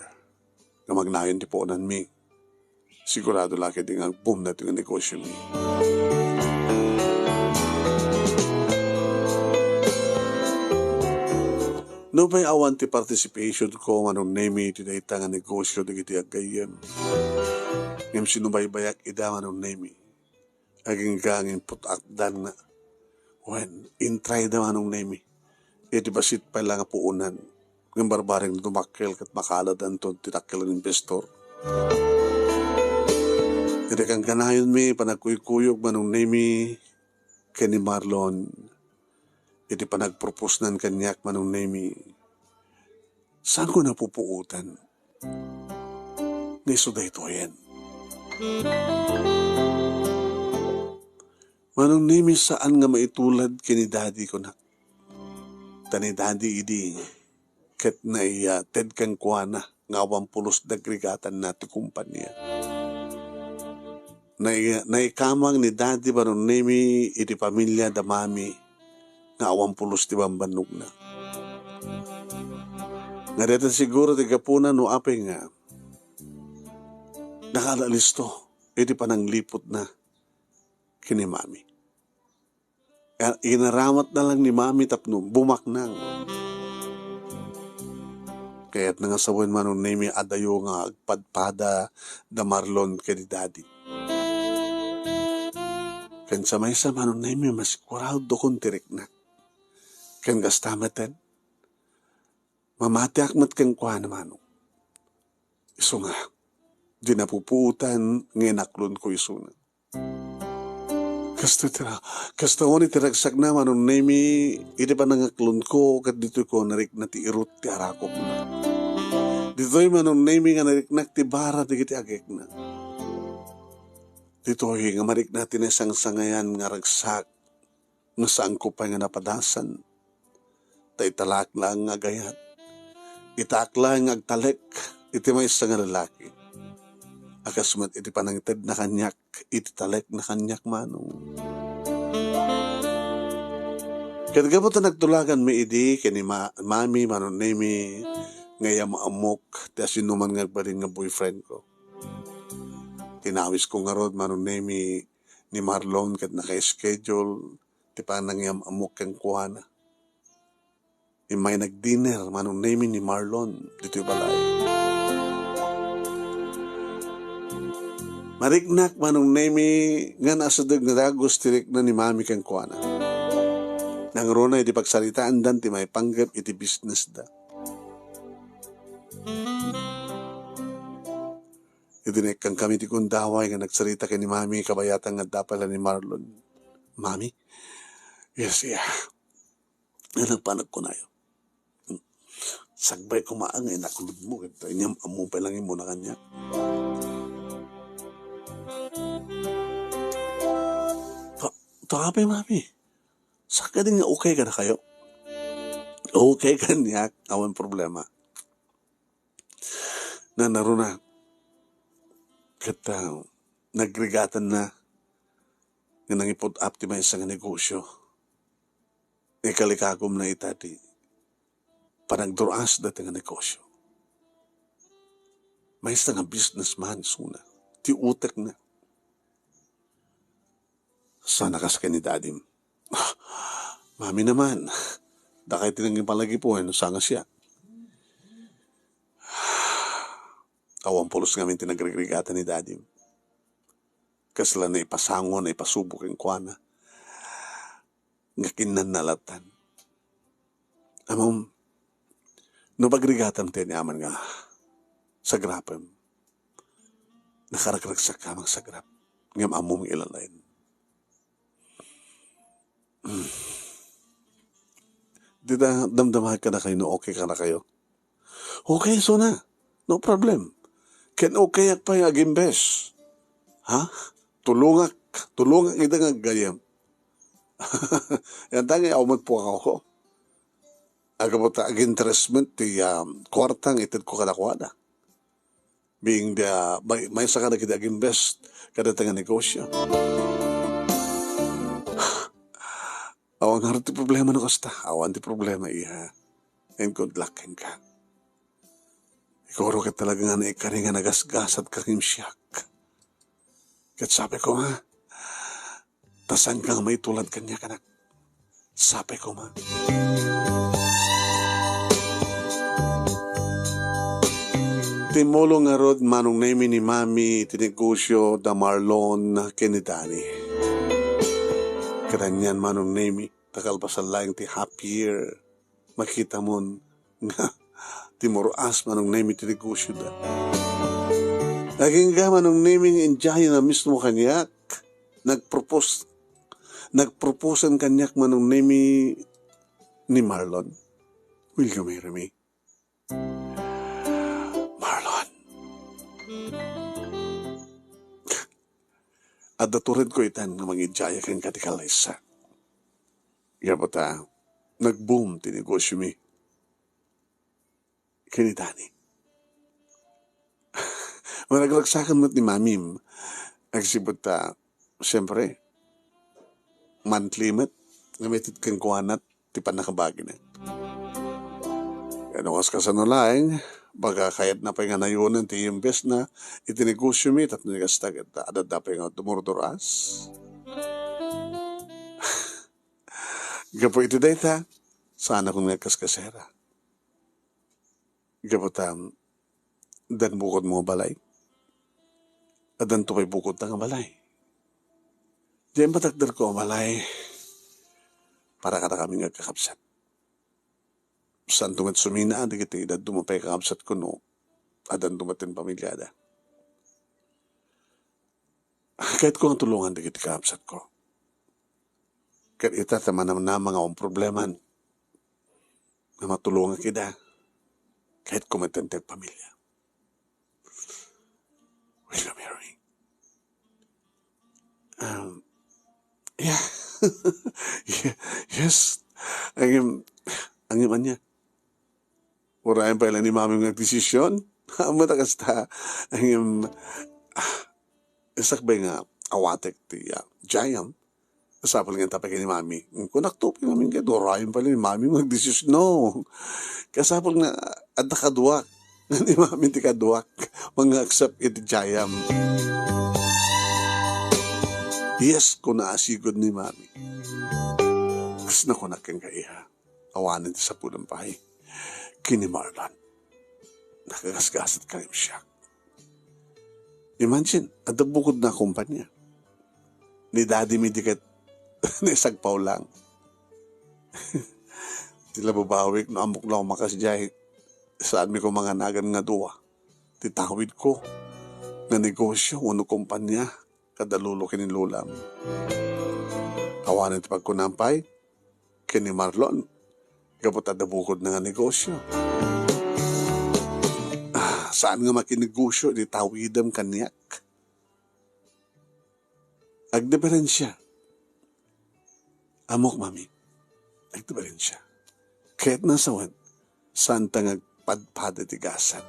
nga magnayon ti puonanmi, sigurado la ketdi nga ag-boom daytoy nga negosyomi. Nupay awan ti participation ko, Manong Nemi, iti dayta nga negosyo dagiti aggayyem. Ngem sinubaybayak ida, Manong Nemi. Agingga nga imput-akdan nga, wen, intrayda, Manong Nemi. Iti bassit pay la nga puonan. Ngem barbareng dumakkel ket makaladanton ti dakkel nga investor. Iti kankanayonmi, panagkuykuyog, Manong Nemi, ken ni Marlon. Iti panagproposnan kaniak, Manong Nemi, saanko napupuotan nga isu daytoyen. Manong Nemi, saan nga maitulad ken ni Daddy, kunak. Ta ni Daddy idi ket naited kenkuana nga awan pulos dagrigatanna ti kumpania. Nai-, naikamang ni Daddy, Manong Nemi, iti pamilia da Mami nga awan pulos ti bambannogna. Nga dayta siguro ti gapuna no apay nga nakaalisto iti panangliputna ken ni Mami. Inaramatna lang ni Mami tapno bumaknang. Kayatna nga sawen, Manong Nemi, adayo nga agpadpada da Marlon ken ni Daddy. Ken sa maysa, Manong Nemi, masikuradokon ti riknak. Ken kasta metten, mamatiak met kenkuana, Manong. Isu nga, di napupuotan nga inaklonko isuna. Kasta ti ra-, kasta wen ti ragsakna, Manong Nemi, iti panangaklonko, ket ditoyko narikna ti irut ti arakopna. Ditoy, Manong Nemi, nga nariknak ti bara dagiti agekna. Ditoy nga marikna ti naisangsangayan nga ragsak nga saanko pay nga napadasan. Ta italak laeng nga agayat. Italak laeng nga agtalek iti maysa nga lalaki. A kas met iti panangitedna kaniak iti talekna kaniak, Manong. Ket gapu ta nagtulaganmi idi ken ni Ma-, Mami, Manong Nemi, nga iyam-ammok ti asinoman nga agbalin nga boyfriend ko. Tinawisko ngarud, Manong Nemi, ni Marlon ket naka-schedule ti panangyam-ammok kenkuana. Immay nag-dinner, Manong Nemi, ni Marlon ditoy balay. Mariknak, Manong Nemi, nga naasideg nga dagus ti rikna ni Mami kenkuana. Nangruna idi pagsaritaandan ti maipanggep iti businessda. Idi naikkankami ti gundaway nga nagsarita ken ni Mami, kabayatan nga adda pay la ni Marlon. "Mami?" "Yes, iya." Nga nagpanagkunayo. "Sagbay koma nga inaklodmo, ket inyam-ammom pay lang imuna kaniak." "Ta, ta apay, Mami? Saan kadi nga okay kadakayo?" "Okay kaniak, awan problema." Nanaruna. Ket, ah, nagrigatanna nga nangiput-ap ti maysa nga negosyo. Ikalikagumna ita ti panagdur-as dayta nga negosyo. Maysa nga businessman isuna. Ti utekna. Sana kas ken ni Dadim. "Ah, Mami naman, dakay ti nangipalagipon, saan nga siak?" Awan pulos ngamin ti nagrigrigat ni Dadim. Kasla naipasango, naipasubo kenkuana. Nga kinnannalatan. Ammom, no pagrigatam ti aniaman nga sagrapem, nakaragragsak ka mangsagrap, ngem ammom nga ilalain. Hmm. Dita damdama kadakayo no okay kadakayo. Okay, isuna. No problem. Ken okayak pay nga agimbes. Ha? Tulongak, tulongak ida nga aggayam. Yan tangi, awan met pukaw ko. Aggapu ta aginteres met ti, ah, kuarta nga itedko kadakuada. Being the, may, maysa ka dagiti agimbes kadata nga negosyo. Awan ngarud ti problema no kasta. Awan ti problema, iha. And good luck kenka. Siguro ket talaga nga naikari nga nagasgasat ka ngem siak. Ket sapay koma, ta saan ka nga maitulad kaniak, anak. Sapay koma. Timmulong ngarud Manong Nemy ni Mami iti negosio da Marlon ken ni Danny. Ket anian Manong Nemy, ta kalpasan laeng ti half year, makitamon nga timur-as Manong Nemy ti negosioda. Agingga Manong Nemy nga idiayen a mismo kaniak, nagpropose, nagproposen kaniak Manong Nemy ni Marlon. Will you marry me? Marlon. Adda turedko itan nga mangidiaya kenka ti kallaysa. Gapu ta, nag-boom ti negosiomi ken ni Danny. Managragsakan met ni Mamim. Agsipud ta, siyempre, monthly met nga maited kenkuana ti pannakabagina. Ket no kas-, kasano laeng, baga kayatna pay nga nayonen ti imbesna iti negosiomi tapno ni kasta ket adda pay nga dumurdur-as. Gapu iti dayta, saanakon nga agkaskasera. Gapu ta, addan bukodmo nga balay. Addanto pay bukodta nga balay. Diay matakderko a balay para kadakami nga agkakabsat. Saanto met sumina dagiti dadduma pay kakabsatko no addanto met ti pamiliada. Kayatko nga tulongan dagiti kakabsatko. Ket ita ta manamnama nga awan probleman nga matulongak ida, kayatko met ti agpamilia. Will you marry me? Um, yeah. Yeah, yes. Ngem, ngem ania? Uray pay la ni Mami nga agdesisyon. Ammom ta kasta. Ngem, ah, sakbay nga awatek ti, ah, Giant. Sapul nga tapay ken ni Mami. Kunakto pay ngamin ket uray pay la ni Mami nga agdesisyon. No. Kasapul nga adda kaduak. Ni Mami ti kaduak. Mangngaaksep iti Giant. Yes, kuna a sigud ni Mami. Kas nakunak kenka, iha. Awanen ti sapulan pay ken ni Marlon. Nakagasgasat ka, siak. Imagine, adda bukodna a kompanya. Ni daddy mi di ket naisagpaw lang. Ti lababawik no ammok la umakas diay, saanmi koma nga nagan nga dua. Ti tawidko nga negosio wenno kompanya kada lolo ken ni lolam. Awanen ti pagkunam pay ken ni Marlon, gapu ta adda bukodna nga negosio. Ah, saan nga makinegosio iti tawidem kaniak? Agdiferensia. Ammok, Mami. Agdiferensia. Ket nasawen, saanta nga agpadpada iti gasat.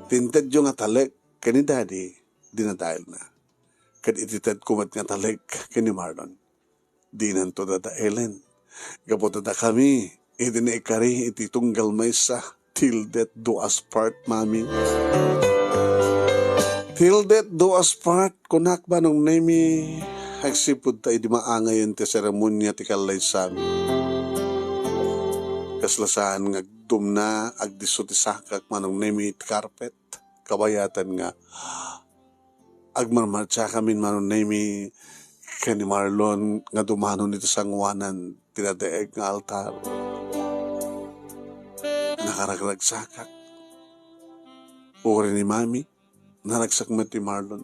Ti intedyo nga talek ken ni Daddy, dinadaelna. Ket iti tedko met nga talek ken ni Marlon, dinanto dadaelen. Gapu ta dakami, iti naikari iti tunggal maysa, till death do us part, Mami. Till death do us part, kunak Manong Nemy, agsipud ta idi maangayen ti seremonia ti kallaysami. Kasla saan nga agdumna, agdisso ti sakak Manong Nemy iti karpet, kabayatan nga agmarmartsiakamin Manong Nemy ken ni Marlon nga dumanon iti sangoanan ti nadaeg nga altar. Nakaragragsakak. Uray ni Mami, naragsak met ni Marlon.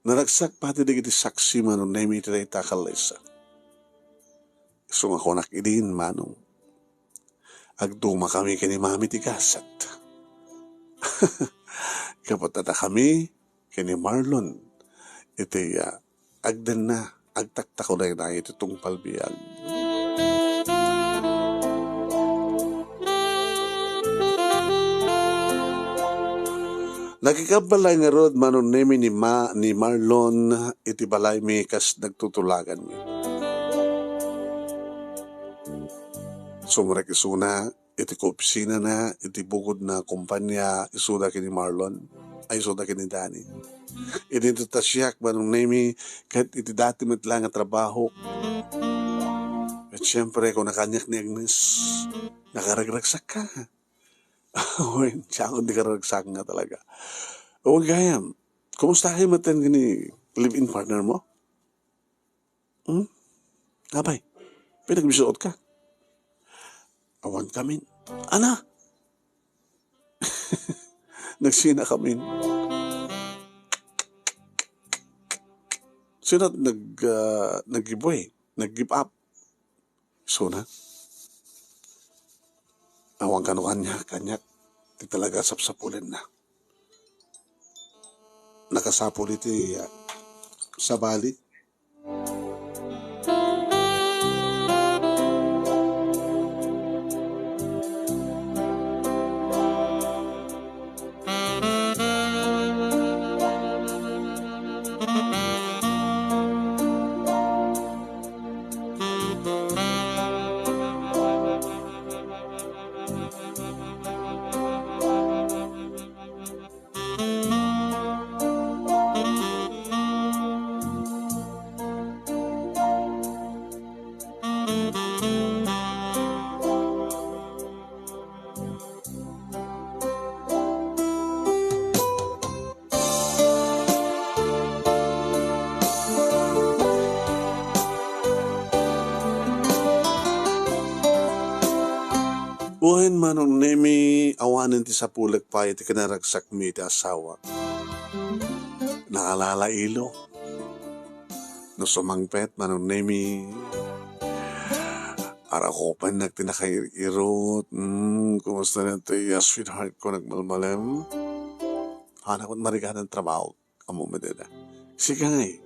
Naragsak pati dagiti saksi Manong Nemy iti dayta a kallaysa. Isu nga kunak idin, Manong, agdumakami ken ni Mami ti gasat. Gapu ta dakami ken ni Marlon iti, ah, agdenna, agtaktakunaynay iti tungpal biag. Nakikabbalay ngarud Manong Nemy ni Ma-, ni Marlon iti balaymi kas nagtutulaganmi. Sumrek isuna iti kaopisinana, iti bukodna a kompania, isuda ken ni Marlon, ay, isuda ken ni Danny. Idinto ta siak, Manong Nemy, ket iti dati met la nga trabahok. Ket siempre, kuna kaniak ni Agnes, nakaragragsakka. Wen, siya ti karagsak nga talaga. O, gayam, kumusta kayo maten gini live-in partner mo? Hmm? Apay, pinagbisuot ka? Awan kamin. Ana? Nagsina kamin. Sino nag, ah, nag-give way? Nag-give up? Isuna. Awan kano kaniak, kaniak. Ti talaga sapsapulenna. Nakasapul iti, ah, sabali. Wen, Manong Nemi, awanen ti sapulek pay ti kinaragsakmi iti asawak. Nakalalailo. No sumangpet, Manong Nemi, arakupennak ti nakair-irot. Mm, kumusta na ti, ah, sweetheart ko, nagmalmalem? Hanakot mariganan trabaho. Ammom dayta. Sika ngay.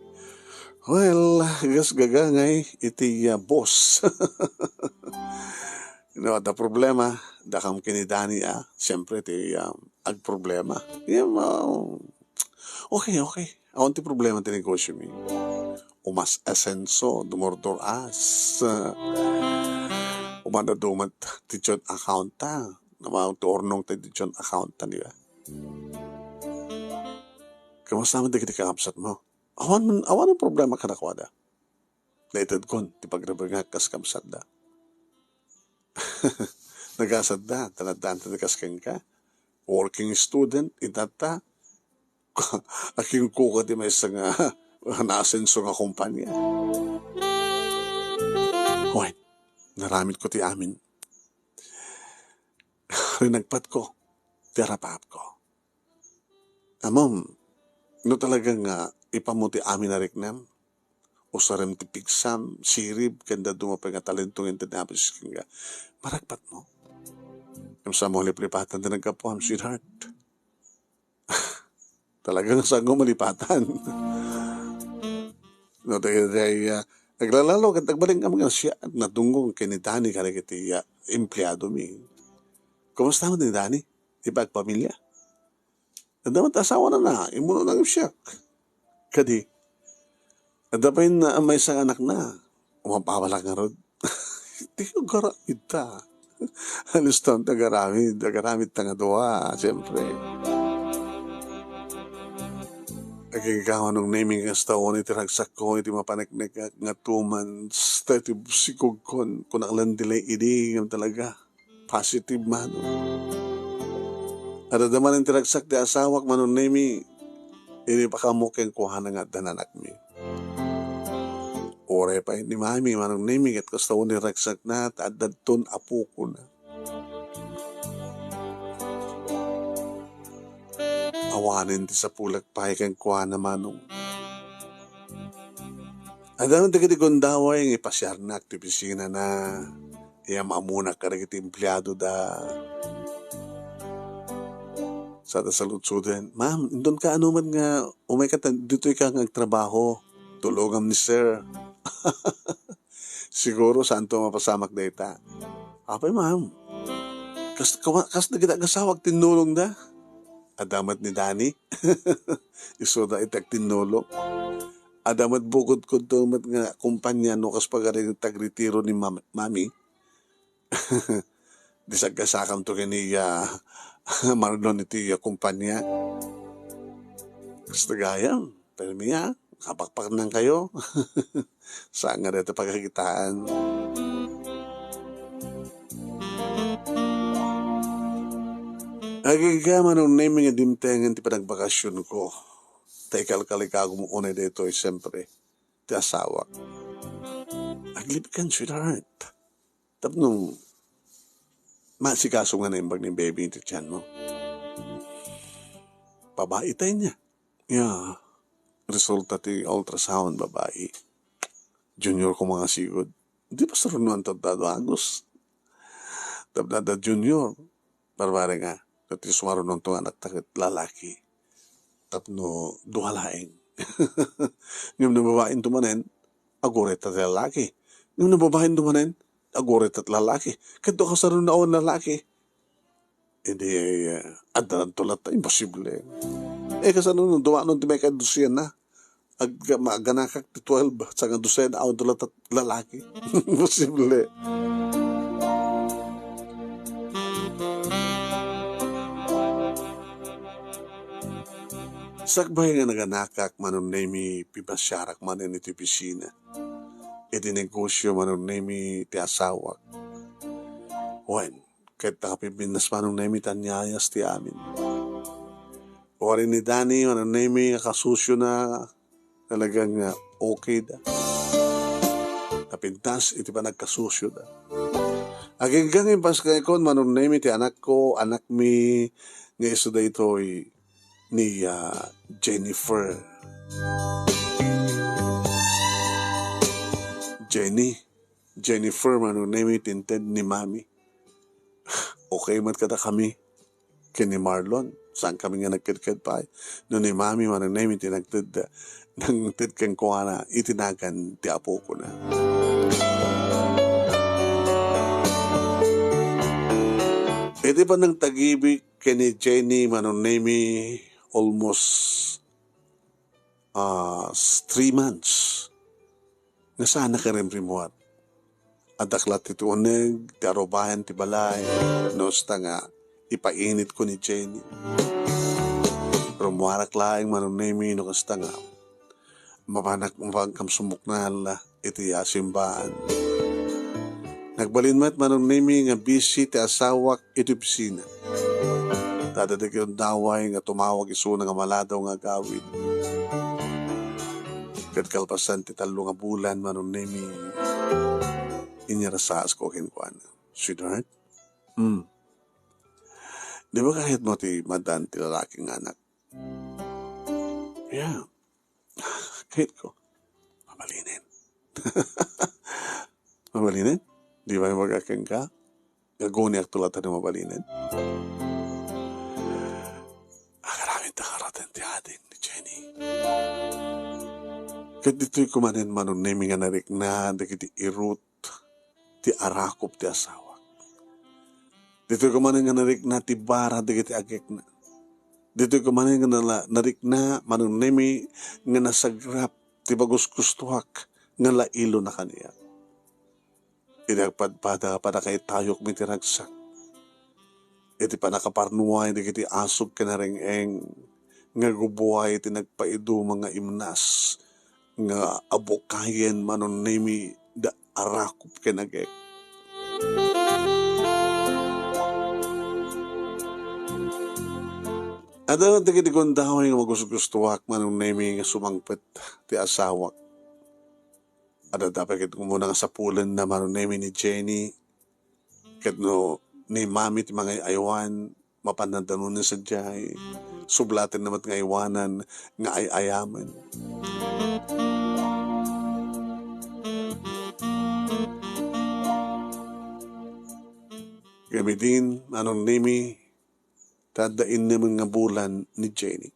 Well, gasgaga ngay iti, ah, boss. No, adda problema, dakam ken ni Danny, ah. Siyempre, ti, ah, agproblema. Yeah, ma-, okay, okay. Awan ti problema ti negosyo mi. Umas asenso, dumurdur-as. Umadaduma ti joint account ta. Namang ti urnong ti joint account ta, di ba? Kamusta man dagiti kakabsat mo? Awan man, awan a problema kadakuada. Naitedkon ti pagrebengak kas kabsatda. Nagasatda, ta naddaan ti kas kenka. Working student, itatta. Akin ko ka ti maysa nga naasenso nga kompanya. Wen, naramid ko ti amin. Rinagpat ko ti arapaap ko. Amom, no talaga nga ipamo ti amin a riknam, usarem ti pigsam, sirib, ken dadduma pay nga talento nga inted ni Apo Jesus kenka, maragpat mo. Ngem sa mo liplipatan ti naggapuam, sweetheart. Talaga nga saan ko malipatan. No, dagiti, ah, aglalalo, ket agbalin nga mga siya, nadunggo ken ni Danny, kadagiti, ah, empleado mi. Kumusta man ni Danny? Ipagpamilya? Adda met asawana na, immuno na siak. Kadi, adda pay na, maysa nga anakna. Umapawalak ngarud. Ti agaramid ta. Halos taon ti agaramid, agaramid ta nga dua, siyempre. Agingga, Manong Nemi, nga taon iti ragsakko, iti mapaneknek nga two months, ta iti sikogkon, kunak lang delay idi, ngem talaga. Positive man. Adda manen ti ragsak ti asawak, Manong Nemi, idi pakaammo kenkuana nga adda nanakmi. Uray pay ni Mami, Manong Nemi, ket kasta ni ragsakna, ta adda ton apokona. Awanen ti sapulek pay kenkuana, Manong. Adda dagiti gundaway nga ipasiarnak ti opisinana, ya maamunak kadagiti empleadoda. Sada saludsuden, "Ma'am, inton ka ano man nga umay ka ta-, ditoy ka nga agtrabaho, tulongam ni sir." Siguro saanto mapasamak dayta. Apay, ma'am? Kas, kawa-, kas dagiti agasawak tinnulongda? Adda met ni Danny. Isuda iti agtinnulong. Adda met bukodkodto met nga kompanya no kas pagari ti agretiro ni mam-, Mami. Di saggasakamto ken ni, ah, Marlon iti, ah, kompanya. Kasta gayam, permi, ah, kapakpaknang kayo. Saan nga dayta pagkakitaan? Agingga, Manong Nemi, nga dimtengen ti panagbakasionko. Ta ikalkalikagum unay daytoy, siyempre, ti asawak. Aglibkan, sweetheart. Tapno maasikaso nga naimbag ni baby iti tianmo. Babai tay niya. Ya, resulta ti ultrasound, babai. Junior ko mga sigud. Di pa sarunoan tatta Agus. Tapno adda junior. Barbare nga, ta ti sumaruno nga anakta ket lalaki. Tapno dua laeng. Ngem no babaen to manen, aguray ta ti lalaki. Ngem no babaen to manen, aguray ta ti lalaki. Ket dua kasaruno a lalaki. Idi, eh, adda to latta, imposible. Eh, kasano no duanon ti maikaddusienna? Ag-, maganakak ti twelve, sanga dosena, awan to latta lalaki. Imposible. Sakbay nga naganakak, Manong Nemi, pimasiarak manen iti opisina. Iti negosio, Manong Nemi, ti asawak. Wen, ket nakapipintas, Manong Nemi, ta anyayas ti amin. Wari ni Danny, Manong Nemi, nga kasusiona, talagang, ah, okay da. Napintas iti panagkasusioda. Agingga nga impas nga ikon, Manong Nemi, ti anakko, anakmi, nga isu daytoy ni, ah, Jennifer. Jenny, Jennifer, Manong Nemi, ti inted ni Mami. Okay met kadakami ken ni Marlon. Saan kami nga nagkedked pay. No ni Mami, Manong Nemi, ti nagted-, nangted kenkuana iti nagan ti apokona. Iti panangtagibik ken ni Jenny, Manong Nemi, almost, ah, s-, three months. Nga saan nakarimrimmuar. Addak la ti uneg, ti arubayan ti balay, no kasta nga ipainitko ni Jenny. Rummuarak laeng, Manong Nemi, no kasta nga mapanak, mapankam sumuknal iti, ah, simbaan. Nagbalin met, Manong Nemi, nga busy ti asawak iti opisina. Ta adda dagiti gundaway nga tumawag isuna nga maladaw nga agawid. Ket kalpasan ti tallo nga bulan, Manong Nemi, inyarasasko kenkuana. Sweetheart? Hmm. Di ba kayatmo ti madan ti lalaki nga anak? Yeah. Kayatko. Mabalinen. Mabalinen? Di ba imbagak kenka? Aguniak to latta no mabalinen. Agaramidta ngarud ti ading ni Jenny. Ket ditoy ko manen, Manong Nemi, nga narikna dagiti irut ti arakop ti asawak. Ditoy ko manen nga narikna ti bara dagiti agekna. Ditoy ko manen nga nala-, narikna, Manong Nemi, nga nasagrap ti pagusgustoak nga lailona kaniak. Idi agpadpada, pannakaitayokmi ti ragsak. Iti pannakaparnuay dagiti asog ken nareng-eng nga gubuay ti nagpaiduma nga imnas nga abukayen, Manong Nemi, da arakop ken agek. Adda dagiti gundaway nga magusgustoak, Manong Nemi, nga sumangpet ti asawak. Adda pay ket umuna nga sapulenna, Manong Nemi, ni Jenny. Ket no ni Mami ti mangay-aywan, mapan danonda sadiay, sublatenna met nga aywanan nga ay-ayamen. Ngem idin, Manong Nemi, ta adda innemen nga bulan ni Jenny.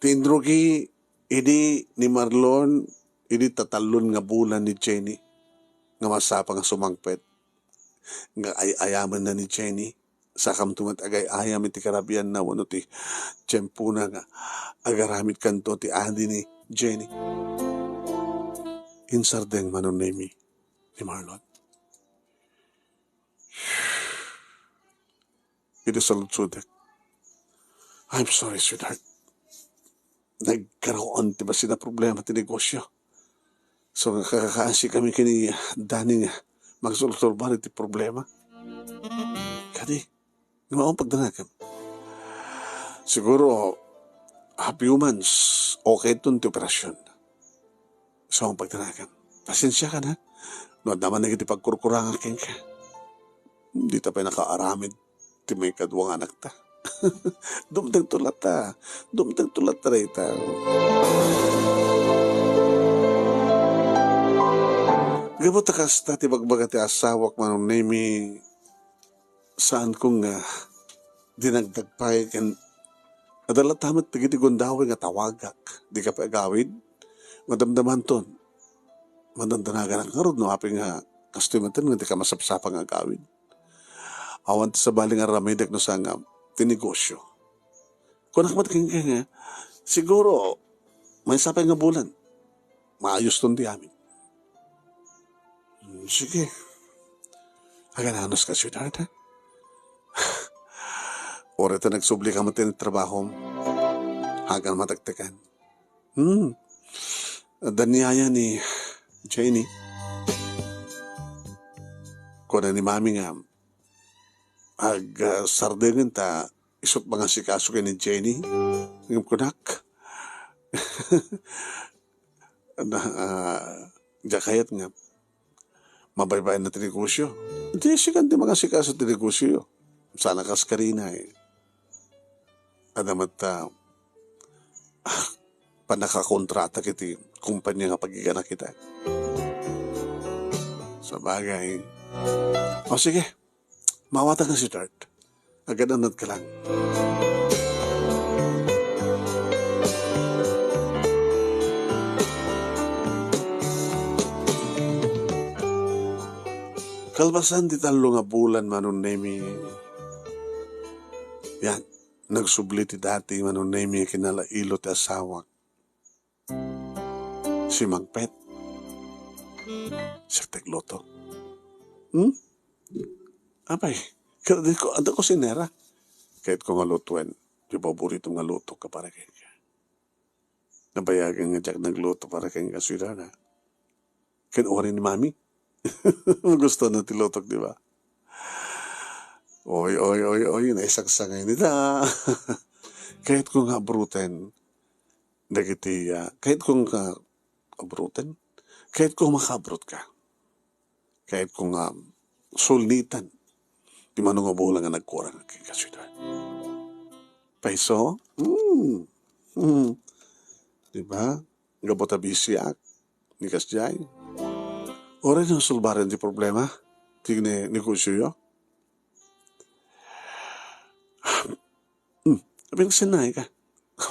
Ti inrugi idi ni Marlon, idi tatallon nga bulan ni Jenny nga masapa nga sumangpet, nga ay-ayamenna ni Jenny, sakamto met agay-ayam iti karabianna wenno ti tiempona nga agaramidkanto ti adi ni Jenny. Insardeng, Manong Nemi, ni Marlon. Idi saludsodek, "I'm sorry, sweetheart. Nagkaroon ti bassit a problema ti negosyo. So, nakakaasi kami ken ni Danny nga magsolsolbar iti problema. Kadi, nga awan pagdanagam. Siguro, a few months, okay ton ti operasyon. So, ang pagdanagam. Pasensiakan, ha? No adda man dagiti pagkurkurangak kenka. Dita pay nakaaramid ti maikadua nga anakta. Dumtengto latta. Dumtengto latta dayta. Gapu ta kasta ti bagbaga ti asawak, Manong Nemi, saanko nga dinagdag pay ken adda latta met dagiti gundaway nga tawagak. Dika pay agawid. Madamdamanton. Madandanaganak ngarud no apay nga kastoy met nga dika masapsapa nga agawid. Awan ti sabali nga aramidek no saan nga ti negosyo. Kunak met kenka nga, siguro, maysa pay nga bulan, maayuston ti amin. Hmm, sige. Agananus ka, sweetheart, ha? Uray ta nagsubli ka met iti trabahom, hagan matektekan. Hmm. Adda ni yaya ni Jenny. Kuna ni Mami nga, ag, ah, sardengen ta isut' mangasikaso ken ni Jenny. Ngem kunak, na, ah, diak kayat nga mabaybayan na ti negosyo. Di sikan ti mangasikaso ti negosyo. Sana kas karina, eh. Adda met, ah, pannakakontratak iti kumpanya nga pagigana kita. Sabagay. O sige, maawatak nga, sweetheart. Agadannat ka lang. Kalpasan ti tallo nga bulan, Manong Nemi, yan, nagsubli ti dati, Manong Nemi, kinalailo ti asawak. Simangpet. Siak ti agluto. Hmm? Apay, kadi ko, adda kusinera. Kayatko nga lutuen ti paboritom nga lutok para kenka. Nabayagan nga diak nagluto para kenka, sweetheart, ha? Ken uray ni Mami. Magustuhan na ti lutok, di ba? Oy, oy, oy, oy, naisangsangay ni da. Kayatko nga abruten dagiti, ah, kayatko nga abruten. Kayatko nga makaabrut ka. Kayatko nga sulnitan ti mano nga bulan nga nagkurang kenka, sweetheart. Payso? Hmm. Hmm. Di ba? Gapu ta bisiak. Ni kasdiay. Uray no sulbaren ti problema ti ne-, negosioyo. Hmm. Apay, agsennaay ka?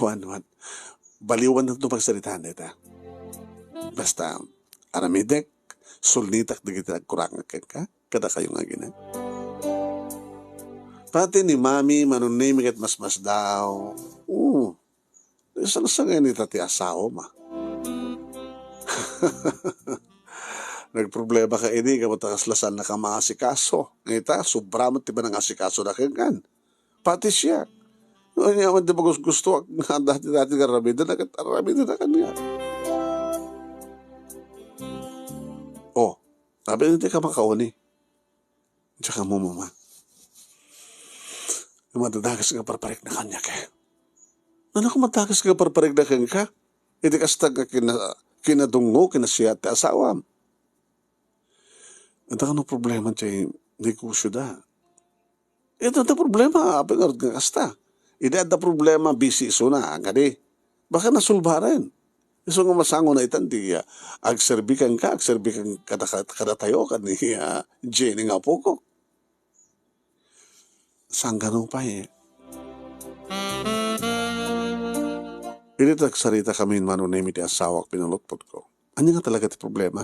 Wan, wan. Baliwan na ito pagsaritaan dayta. Basta, aramidek, sulnitak dagiti nagkurang kenka, kadakayo nga agina. Pati ni Mami, Manong Nemi ket masmasdaw. Oo. Sangsangay ita ti asawam, a. Nagproblema ka idi, gapu ta kasla saannaka maasikaso. Nga ita, sobra met ti panangasikasona kenkan. Pati siak. Ania man ti magugustoak nga dati-dati nga aramidena ket aramidena kaniak. Oh, apay, dika makauni. Diak ammo, Mama. Madadakes nga parparikna kaniak, eh. Ania nga madakes nga parparikna kenka? Idi kasta nga kina-, kinadungngo, kinasiat ti asawam. Ita kano problema ti negosioda? Ita, ita problema, apay ngarud nga kasta? Idi adda problema, busy isuna, kadi? Baka nasulbaren. Isu nga masango na itan ti, ah, agserbi kenka, agserbi ken-, kada, kadatayo, ken ni, ah, Jenny nga apok. Saan kano pay, eh. Idi nagsarita kami ni Manong Nemi ti asawak, pinalutpotko. Ania nga talaga ti problema?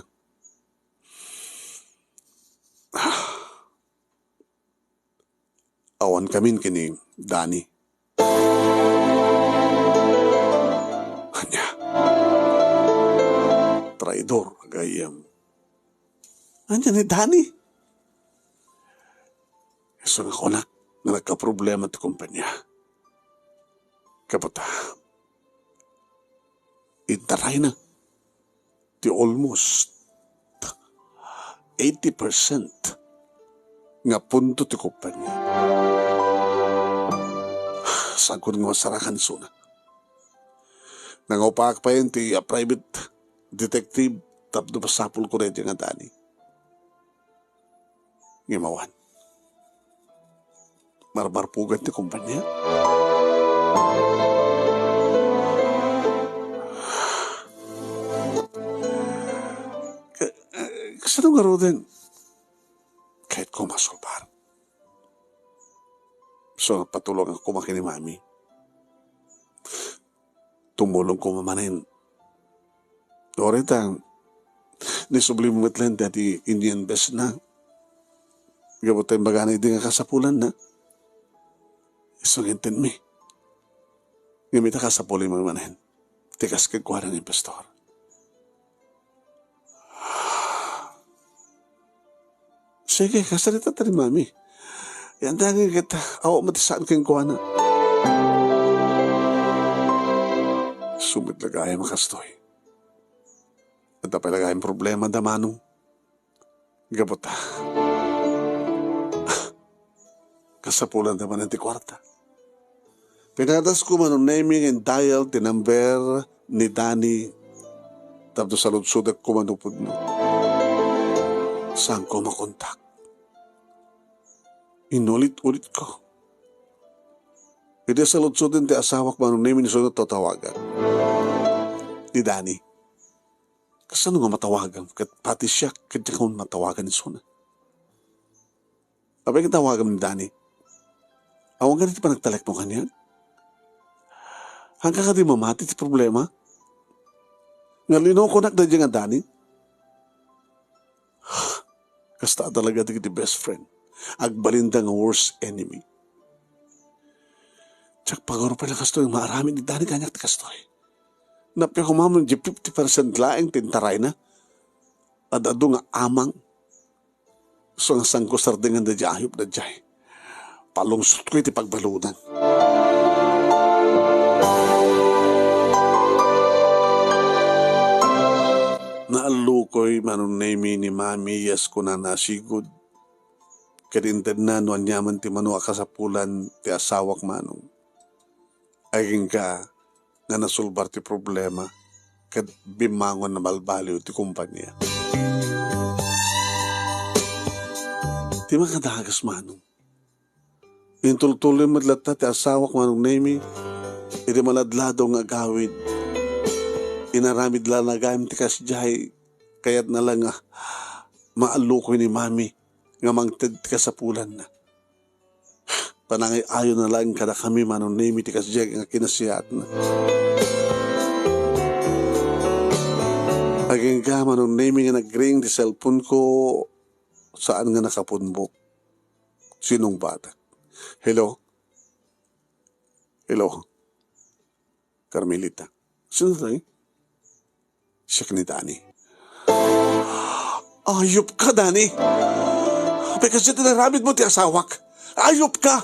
Awan kamin ken ni Danny. Ania? Traidor, gayyem. Ania ni Danny? Isu nga kunak nga nagkaproblema ti kumpanya. Gapu ta, intarayna ti almost eighty percent nga punto ti kumpanya. Saanko nga masarakan isuna. Nangupaak pay ti, ah, private detective tapno masapulko daydiay nga Dani. Ngem awan. Marmarpugan ti kumpanya. Ka-, kasano ngaruden? Kayatko masulbar. So, patulongak koma ken ni Mami. Tumulong koma manen. Uray ta, ni subli met laeng daydi ini-invest na. Gapu ta imbagana idi nga kasapulanna. Isu nga intedmi. Ngem ita kasapulmi manen. Ti kas kenkuana nga investor. Sige, kasarita ta ni Mami. Yan daging ket awan met ti saan kenkuana. Isu met la gayam a kastoy. Adda pay la gayam problema da Manong. Gapu ta. Kasapulanda manen ti kuarta. Pinadasko Manong Nemi nga in-dial ti number ni Dani tapno saludsodek koma no pudno. Saanko makontak. Inulit-ulitko. Idi saludsoden ti asawak Manong Nemi, isu nga tatawagak ni Dani. Kasano nga matawagam ket pati siak ket diak matawagan isuna? Apay nga tawagam ni Dani? Awan kadi ti panagtalekmo kaniak? Haanka kadi mamati ti problema? Nga linukonak daydiay nga Dani? Kasta talaga dagiti best friend. Agbalinda nga worst enemy. Diak pagurupay la kastoy nga maaramid ni Dani kaniak ti kastoy. Nappiak koma man di fifty percent laeng ti intarayna. Ad-adu nga amang. So nga saanko sardenganda di ayupna diay. Palungsotko iti pagbaludan. Naallukoy Manong Nemi ni Mami, yes, kunana a sigud. Ket intedna no aniaman ti mano a kasapulan ti asawak Manong. Agingga nga nasulbar ti problema ket bimmangon a malbaliw ti kompania. Ti makadagas Manong. Intultuloy met latta ti asawak Manong Nemi idi maladladaw nga agawid. Inaramid la gayam ti kasdiay, kayatna la nga maallukoy ni Mami nga mangted ti kasapulanna. Panangay-ayona laeng kadakami Manong Nemi ti kasdiay nga kinasiatna. Agingga Manong Nemi nga nagring ti cellphone ko, saan nga nakapunbok. Sinungbatak. Hello? Hello? Carmelita. Sino tayo? Siak ni Dani. Ayop ka, Dani! Apay kasdiay ti inaramid mo ti asawak? Ayop ka!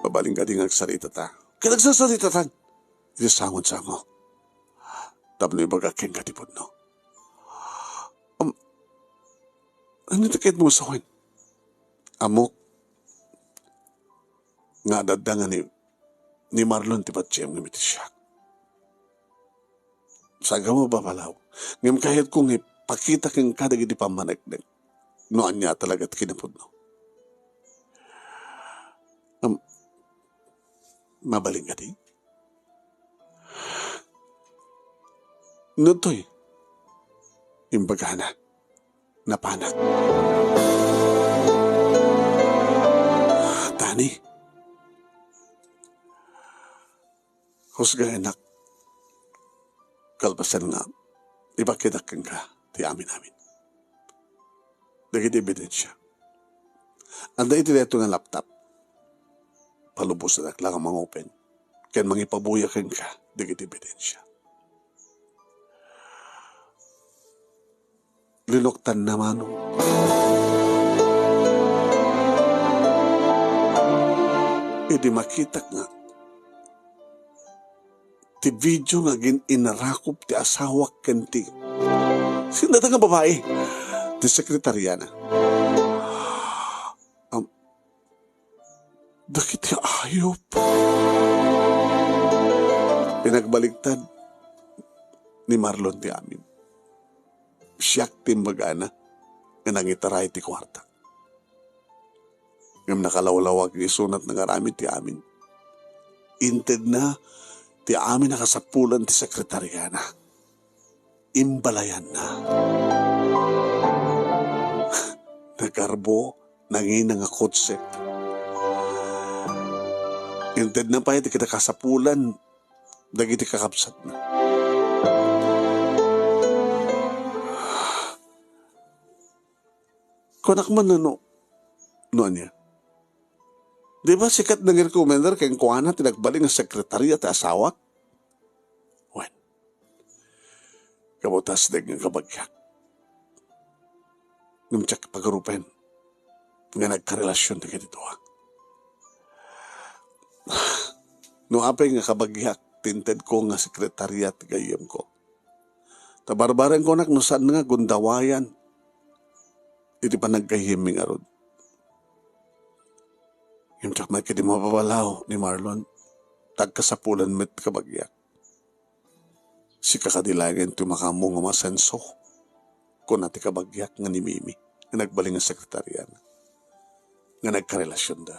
Mabalin kadi nga agsarita ta. Ket agsasarita ta. Iti sango-sango. Tapno ibagak kenka ti pudno. Am, ano ti kayat mo sawen? Ammok nga adda nga ni, ni Marlon ti patiem nga mitisiak. Sagaw a babalaw. Ngem kayatko nga ipakita kenka dagiti pammaneknek. No ania talaga ti kinapudno. Am, mabalin kadi? No toy, imbagana, napanak. Dani, husgaenak kalpasan nga ipakitak kenka ti amin-amin. Dagiti ebidensia. Adda iti daytoy nga laptop. Palubosanak la nga mangopen ken mangipabuya kenka dagiti ebidensia. Linuktanna Manong. Idi makitak nga ti video nga agin-inarakop ti asawak ken ti Sino dayta nga babai? Ti sekretariana. Am, dagiti ayup. Pinagbaliktad ni Marlon ti amin. Siak ti imbagana nga nangitaray ti kuarta. Ngem nakalawlawag nga isunat nangaramid ti amin. Intedna ti amin a kasapulan ti sekretariana. Imbalayanna. Nagarbo, nangina nga kotse. Intedna pay ti kinakasapulan dagiti kakabsatna. Kunak man no, no ania. Di ba sika ti nangrekomendar kenkuana ti nagbalin nga sekretarya ti asawak? Wen, kabutas dek nga kabagiak. Ngem diak pagarupen nga nagkarelasion dagiti dua. No apay nga kabagiak ti intedko nga sekretarya ti gayyemko. Ta barbareng kunak no saan nga gundawayan iti panaggayyemmi ngarud. Ngem diak met kadi mapabalaw ni Marlon, ta agkasapulan met kabagiak. Sika kadi laengen ti makaammo nga masenso, kuna ti kabagiak nga ni Mimi nga nagbalin nga sekretariana, nga nagkarelasionda.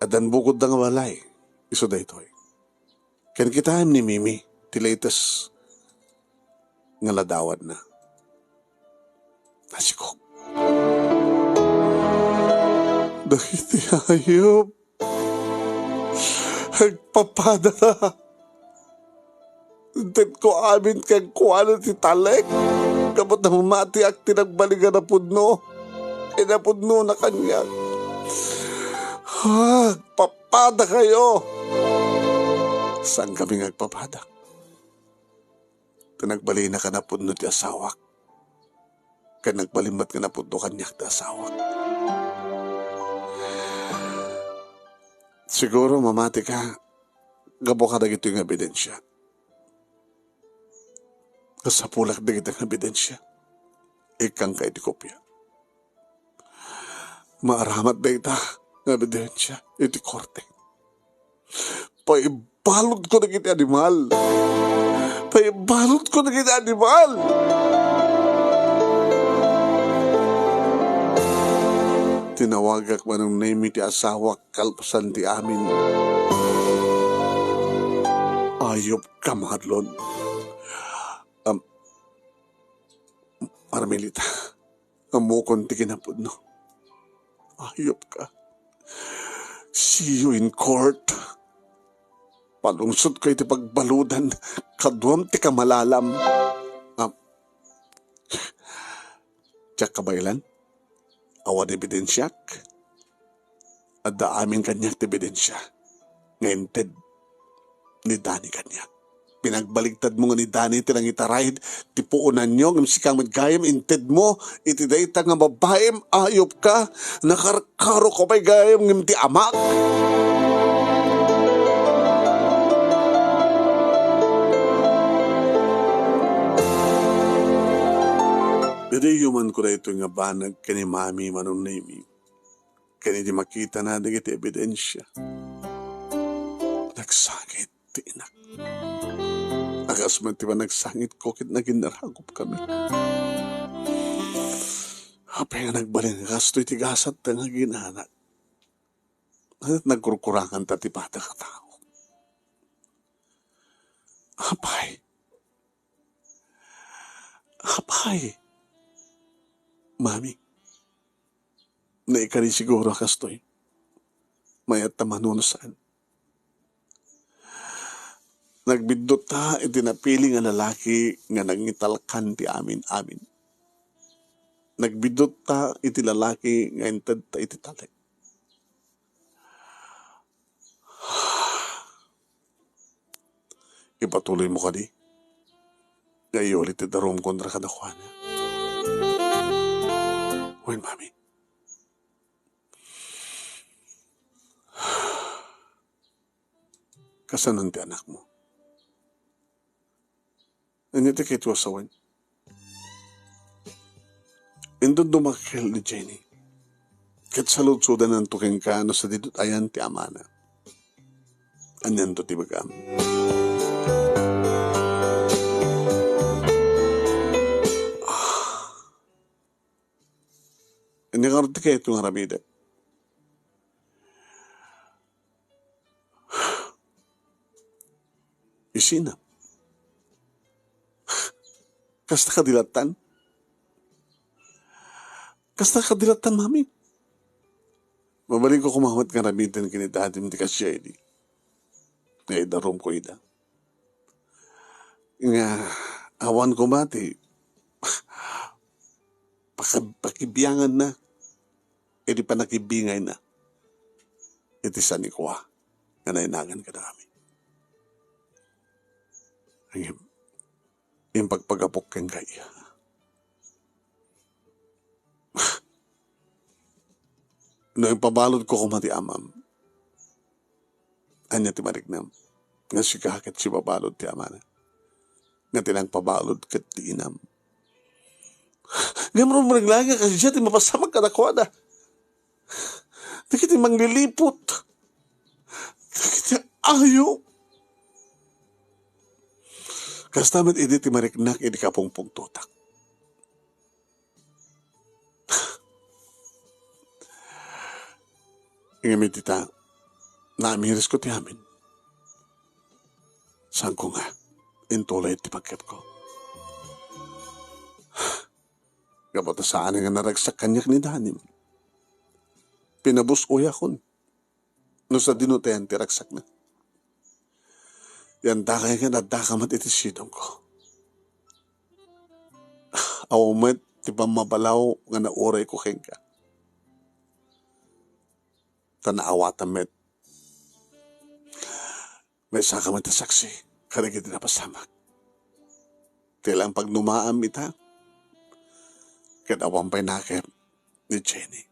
Addan bukodda nga balay, isu daytoy. Ken kitaem ni Mimi ti latest nga ladawanna. Nasikok. Dagiti ayup. Agpapada. Intedko amin kenkuana ti talek. Gapu ta mamatiak ti nagbalin nga napudno. Inapudnona kaniak. Agpapada kayo. Saan kami nga agpapada? Ta nagbalin a napudno ti asawak. Ken nagbalin met nga napudno kaniak ti asawak. Siguro mamatika gapu kadagitoy nga ebidensia. Kasapulak dagita nga ebidensia. Ikkangka iti kopia. Maaramat dayta nga ebidensia iti korte. Paibaludko dagiti animal. Paibaludko dagiti animal. Tinawagak manong Nemi ti asawak kalpasan ti amin. Ayup ka, Marlon. Am-, Carmelita. Ammokon ti kinapudno. Ayup ka. See you in court. Palungsodka iti pagbaludan. Kaduam ti kamalalam. Ah, diak kabaelan? Awan ebidensiak? Adda amin kaniak ti ebidensia nga inted ni Dani kaniak. Pinagbaligtadmo nga ni Dani ti nangitaray ti puonanyo, ngem sika met gayam intedmo iti dayta nga babaim. Ayup ka, nakarkaroka pay gayam ngem ti amak. Idi yumanko daytoy nga banag ken ni Mami manong Nemi, ken idi makitana dagiti ebidensia, nagsangit ti inak. A kas met ti panagsangitko ket naginnarakupkami. Apay nga nagbalin nga kastoy ti gasat nga aginanak? Ket nagkurkuranganta ti padak a tao. Apay, Apay! Mami, naikari siguro a kastoy. Mayat ta mano no saan. Nagbiddutta iti napili nga lalaki nga nangitalkan ti amin-amin. Nagbiddutta iti lalaki nga intedta iti talek. Ipatuloymo kadi nga iyuli ti darum kontra kadakuana. Wen, Mami. Kasanon ti anakmo? Ania ti kayatmo a sawen? Inton dumakkel ni Jenny, ket saludsodananto kenka no sadino ti ayan ti amana. Anianto ti ibagam? Ah. Ania ngarud ti kayatko nga aramidek? Isina. Kasta kadi lattan? Kasta kadi lattan, Mami? Mabalinko koma met nga aramiden ken ni Dadim ti kasdiay idi nga idarumko ida. Nga awan koma ti paka-, pakibianganna idi pannakibingayna iti sanikua nga nainagan kadakami. Ngem impagpagapok kenka, iya. No impabaludko koma ti amam, ania ti mariknam? Nga sika ket sibabalud ti amana, nga ti nangpabalud ket ti inam. Ngem rumreng laeng nga kasdiay ti mapasamak kadakuada. Dagiti mangliliput. Dagiti ayo. Kasta met idi ti mariknak idi kapungpungtotak. Ngem iti ta, naamirisko ti amin. Saanko nga intuloy ti pagkepko. Gapu ta saan nga naragsak kaniak ni Danim. Pinabus-oyakon no sadino ti ayan ti ragsakna. Yan dakay nga naddaka met iti sidongko. Awan met ti pammabalaw nga naurayko kenka. Ta naawatam met. Maysaka met ti saksi kadagiti napasamak. Ti lang pagnumaam ita, ket awan pay nakem ni Jenny.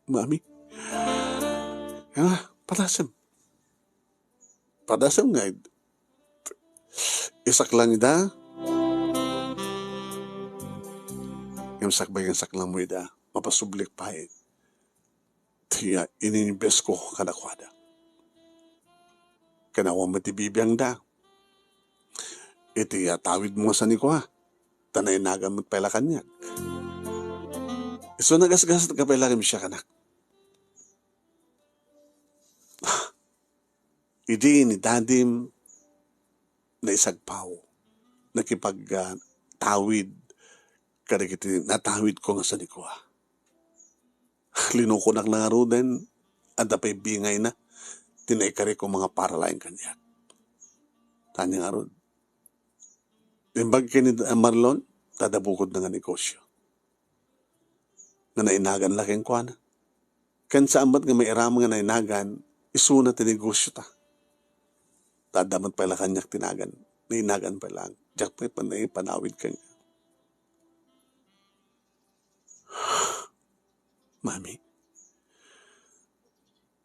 Mami, ah, padasem. Padasem nga id-, isaklang ida. Ngem sakbay nga saklangmo ida, mapasublik pay ti, ah, ininvestko kadakuada. Ken awan met ti bibiangda iti, ah, tawidmo nga sanikua, ta nainagan met pay la kaniak. Isu nagasgasatka pay la ken siak, anak. Idi ni Dadim naisagpaw, nakipag-, ah, tawid kadagiti natawidko nga sanikua. Linukonak na ngaruden, adda pay bingayna ti naikariko nga para laeng kaniak. Tani ngarud, imbag ken ni Marlon, ta adda bukodna nga negosio nga nainagan la kenkuana. Ken saan met nga mairaman nga nainagan, isuna ti negosiota. Ta adda met pay la kaniak ti nagan, nainagan pay la. Diak pay panawid ken Mami,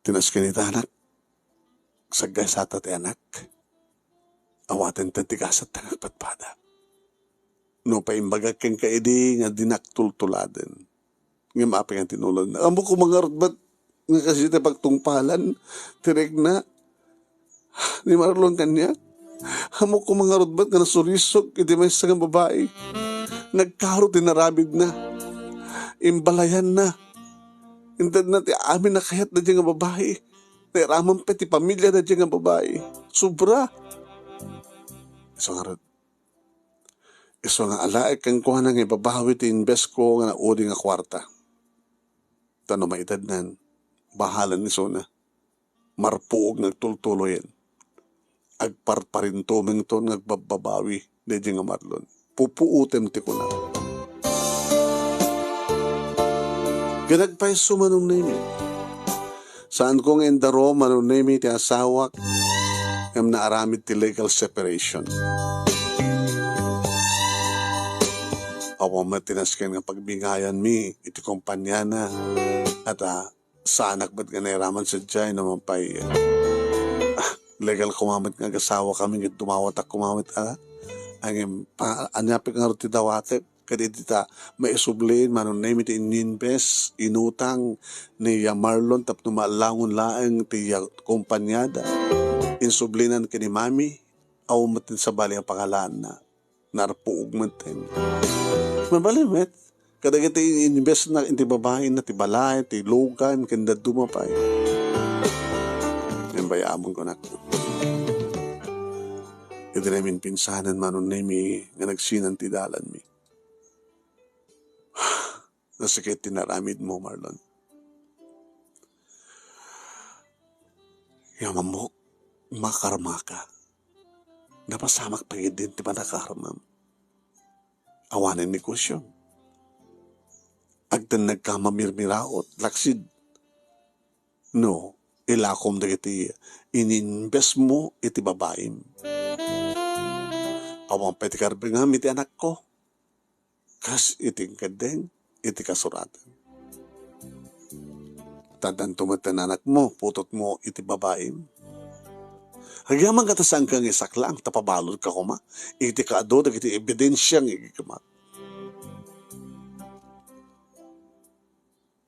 tinasken ita, anak. Saggaysata ti anak. Awaten ti gasatta nga agpadpada. Nupay imbagak kenka idi nga dinak tultuladen. Ngem apay nga tinuloden? Ammok koma ngarud met nga kasdiay ti pagtungpalan ti rikna ni Marlon kaniak. Ammok koma ngarud met nga nasurisok iti maysa nga babai. Nagkaro ti inaramidna. Imbalayanna. Intedna ti amin a kayat daydiay nga babai. Nairaman pay ti pamilia daydiay nga babai. Sobra. Isu ngarud, isu nga alaek kenkuana nga ibabawi ti investko nga naudi nga kuarta. Ta no maitednan, bahalan isuna. Marpuog nga agtultuloyen. Agparparintumengton nga agbabbabawi daydiay nga Marlon. Pupuotem ti kunam. Ket agpayso, Manong Nemi. Saanko nga indarum, Manong Nemi, ti asawak ngem naaramid ti legal separation. Awan met ti nasken nga pagbingayanmi iti kompaniana. At, ah, saanak met nga nairaman sadiay no mapay, ah, legal koma met nga agasawakami ket dumawatak koma met a Ngem pa-, ania pay ngarud ti dawatek? Ket idi ta maisubli, Manong Nemy, ti ininbes, inutang ni ya Marlon tapno maallawngon laeng ti ya kompaniada. Insublinan ken ni Mami, awan met ti sabali a pangalaanna. Narpuog met. Mabalin met, kadagiti ininbesna iti babaina, ti balay, ti lugan, ken dadduma pay. Ngem bay-am, kunak. Iti naminpinsanen, Manong Nemy, nga nagsinan ti dalanmi. Nasakit ti naramidmo, Marlon. Ngem ammok, makarmaka. Napasamak pay ketdin ti panakaarmem. Awanen negosio. Agtennegka mamirmiraot, laksid no ilakom dagiti ininbesmo iti babaim. Awan pay ti karbengam iti anakko. Kas iti inkeddeng iti kasuratan. Taddanto met ti anakmo, putotmo iti babaim. Agyamankata, saanka nga isaklang, ta pabaludka koma iti kaadu dagiti ebidensia nga igikkemak.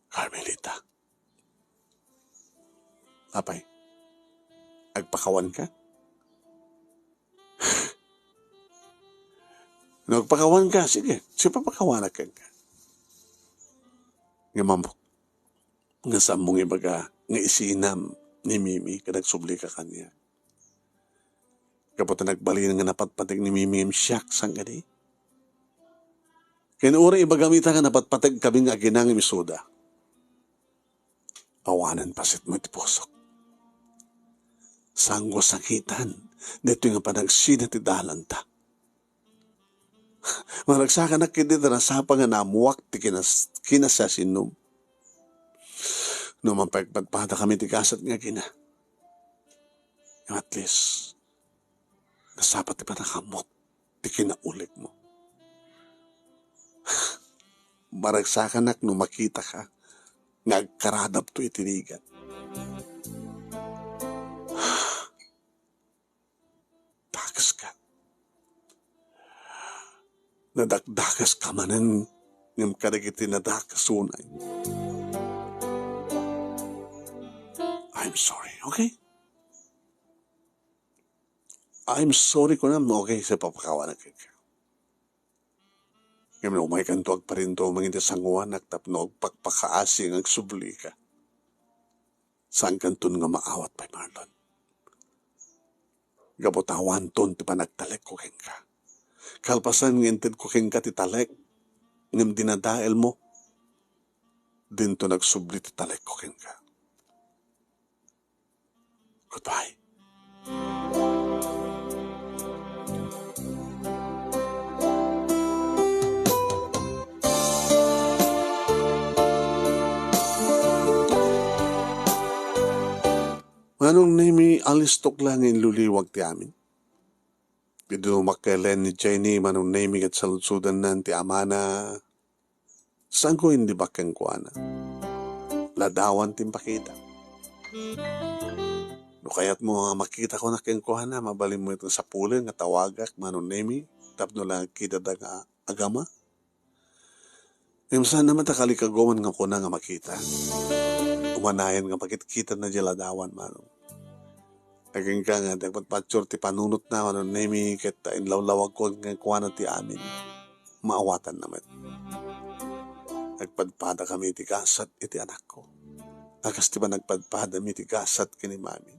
Carmelita. Apay, agpakawanka? No agpakawanka, sige, sipapakawanak kenka. Ngem ammok nga saanmo nga ibaga nga isinam ni Mimi ket agsublika kaniak. Gapu ta nagbalin nga napatpateg ni Mimi ngem siak, saan kadi? Ken uray ibagam ita nga napatpategkami nga agina ngem isuda. Awanen paset mo iti pusok. Saanko a sakitan daytoy nga panagsina ti dalanta. Maragsakanak ketdi ta nasapa nga naammoak ti kinas-, kinasiasinom. No mapagpadpadakami ti gasat nga agina. At least, nasapa ti panakaammoak ti kinaulikmo. Maragsakanak no makitaka nga agkaradapto iti rigat. Dakeska. Nadakdakeska manen ngem kadagiti nadakes unay. I'm sorry, okay? I'm sorry, kunam, okay, sipapakawanak kenka. Ngem no umaykanto agparintumeng iti sangoanak tapno agpakpakaasi nga agsublika. Saankanton nga maawat pay, Marlon. Gapu ta awanton ti panagtalekko kenka. Kalpasan nga intedko kenka ti talek, ngem dinadaelmo, dinto nagsubli ti talekko kenka. Goodbye. Manong Nemy, alistok la nga inluliwag ti amin. Idi umakkelen ni Jenny, Manong Nemy, ket saludsodannan ti amana, saanko indibak kenkuana. Ladawan ti impakita. No kayatmo nga makita ko na kenkuana, mabalinmo iti sapulen nga tawagak, Manong Nemy, tapno la agkitada nga agama. Ngem saan met a kalikaguman nga kuna nga makita. Umanayen nga makitkita na di ladawan, Manong. Agingga nga, di agpatpatsur ti panunotna, Manong Nemy, ket inlawlawagko kenkuana ti amin. Maawatanna met. Agpadpadakami iti gasat iti anakko. A kas ti panagpadpadami iti gasat ken ni Mami.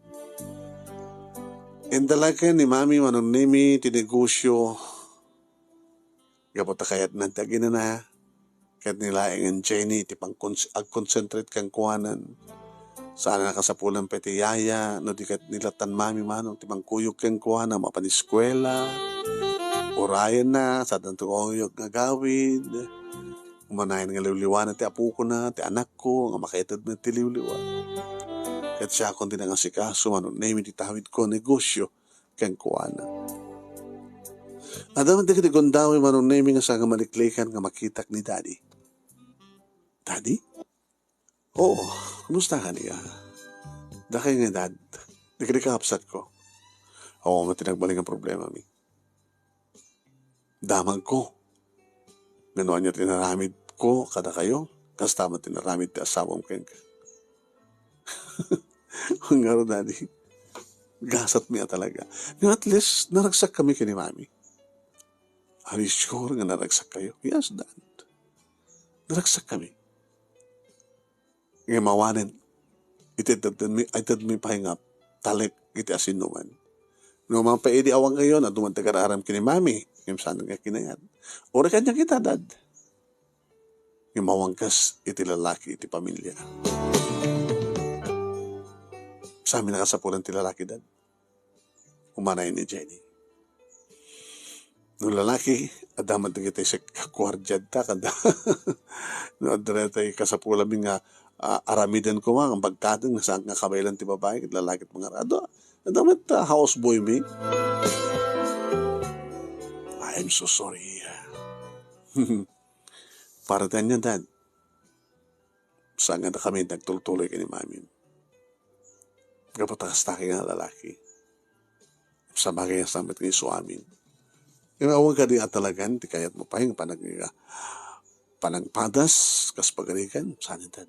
Indalaken ni Mami, Manong Nemy, ti negosio. Gapu ta kayatna ti aginana, ket ni laengen Jenny ti pangkons-, agconcentrate kenkuanan. Saan a nakasapulan pay ti yaya, no di ket ni la tan Mami, Manong, ti mangkuyog kenkuana, mapan eskuela, urayenna, saan ti kuyog nga agawid. Umanayen nga liwliwana ti apokona, ti anakko, nga makaited met ti liwliwa. Ket siakon ti nangasikaso, Manong Nemy, ti tawidko a negosio kenkuana. Adda met dagiti gundaway, Manong Nemy, nga saan nga maliklikan nga makitak ni Daddy. Daddy? Oo, kumusta kaniya? Dakay nga edad. Dagiti kakabsatko. Oo, met ti nagbalin nga problemami. Damagko. Ngano ania ti inaramidko kadakayo? Kasta met ti inaramid ti asawam kenka. Ngarud, Daddy, gasatmi a talaga. Nga at least, naragsak kami ken ni Mami. Are you sure nga naragsak kayo? Yes, Dad. Naragsak kami. Ngem awanen, iti itedmi, itedmi pay nga talek iti asinnuman. No man pay idi awan kayo, no duman ti agar-aram ken ni Mami, ngem saan nga kinayat. Uray kaniak ita, Dad. Ngem awan kas iti lalaki iti pamilia. Saan mi nakasapulan ti lalaki, Dad? Umanay ni Jenny. No lalaki, adda met dagiti sek-, guardianta, kada no adda daytoy kasapulanmi nga, ah, aramiden koma, nga bagkaten, nga saan nga kabaelan ti babai, ket lalaki ti mangar-, adda, adda met, ah, houseboy mi. I am so sorry. Para ta ania, Dad? Saan nga dakami nagtultuloy ken ni Mami? Gapu ta kasta nga lalaki. Sabagay, saan met nga isu amin. Ngem awan kadi a talagan ti kayatmo pay nga panag-, panagpadas kas pagarigan, saan ita?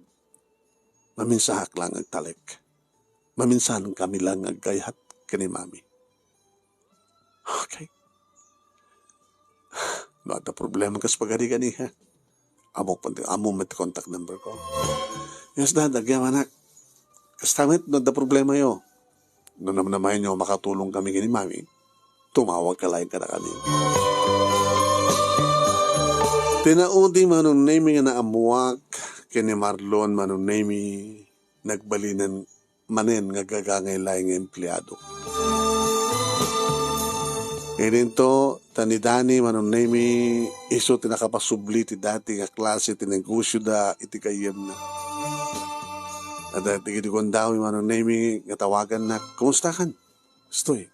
Maminsaak lang agtalek. Maminsan kami lang nga aggayat ken ni Mami. Okay. No adda problema kas pagarigan, iha. Ammok pay, ammo met ti contact number ko. Yes, Dad, agyamanak. Kasta met, no adda problemayo, no namnamaenyo makatulong kami ken ni Mami, tumawag ka laeng kadakami. Tinaudi Manong Nemi nga naammuak ken ni Marlon, Manong Nemi, nagbalinen manen nga gagangay laeng nga empleado. Idinto, ta ni Dani, Manong Nemi, isu ti nakapasubli ti dati nga klase ti negosioda iti gayyemna. Adda dagiti gundaway, Manong Nemi, nga tawagannak, "Kumustakan?" Istoy.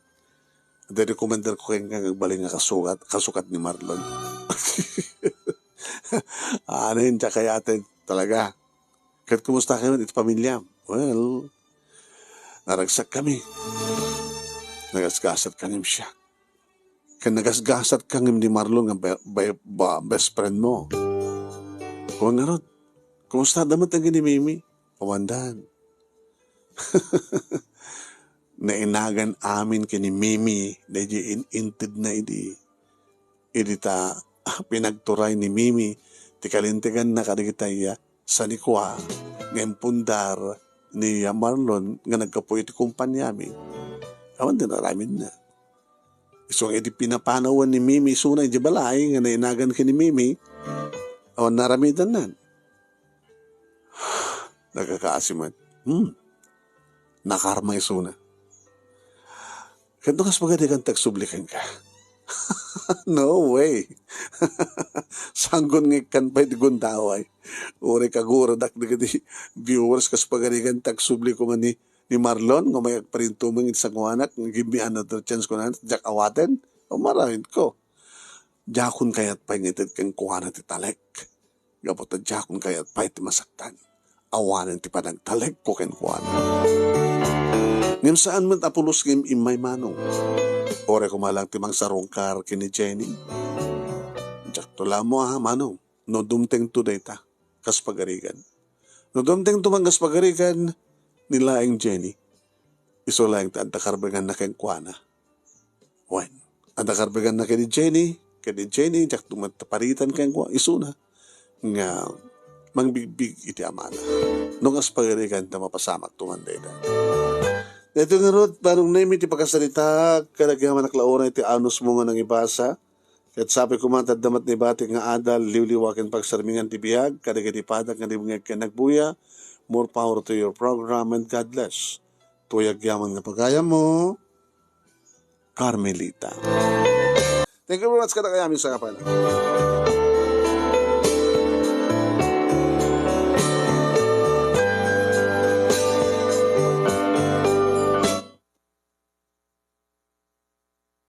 Adda rekomendarko kenka nga agbalin nga kasukat, kasukat ni Marlon. Anen, diak kayaten talaga. Ket kumusta kayo iti pamiliam? Well, naragsak kami. Nagasgasat ka ngem siak. Ken nagasgasat ka ngem ni Marlon nga be-, be-, ba-, best friend mo. Kuan ngarud, kumusta da met dagiti ni Mimi? Awandan. Nainagan amin ken ni Mimi, daydi in-, intedna idi, idi ta pinagturay ni Mimi ti kalinteganna kadagiti sanikua nga impundar ni Marlon nga naggapu iti kumpaniami. Awan din aramidna. Isu nga idi pinapanawan ni Mimi isuna idiay balay nga nainagan ken ni Mimi, awan naramidannan. Nagkakaasi met. Hmm. Nakarma isuna. Ket no kas pagarigan ti agsubli kenka? No way. Sanggon nga ikkan pay ti gundaway. Uray kaguradak dagiti viewers kas pagarigan ti agsubli koma ni, ni Marlon, nga may agparintumeng iti sangoanak, nga give me another chance kunana, diak awaten. O, maramin ko. Diakon kayat pay nga ited kenkuana ti talek. Gapu ta diakon kayat pay ti masaktan. Awanen ti panagtalekko kenkuana. Ngem saan met a pulos ngem immay Manong. Uray koma lang ti mangsarungkar ken ni Jenny. Diakto la ammo a, Manong, no dumtengto dayta kas pagarigan. No dumtengto man kas pagarigan, ni laeng Jenny. Isu laeng ti adda karbenganna kenkuana. Wen, adda karbenganna ken ni Jenny, ken ni Jenny, diak met paritan kenkuana, isuna nga mangbigbig iti amana. No kas pagarigan ta mapasamak tuman dayta. Daytoy ngarud, Manong Nemi, ti pakasaritaak, kadagiti anak launa iti anusmo nga nangibasa. Ket sapay koma ta adda met naibatik nga adal, liwliwa ken pagsarmingan ti biag, kadagiti padak nga dimngeg ken nagbuya. More power to your program and God bless. Tuyag yaman nga pagayammo, Carmelita. Thank you very much, kadakayamin sa kapala.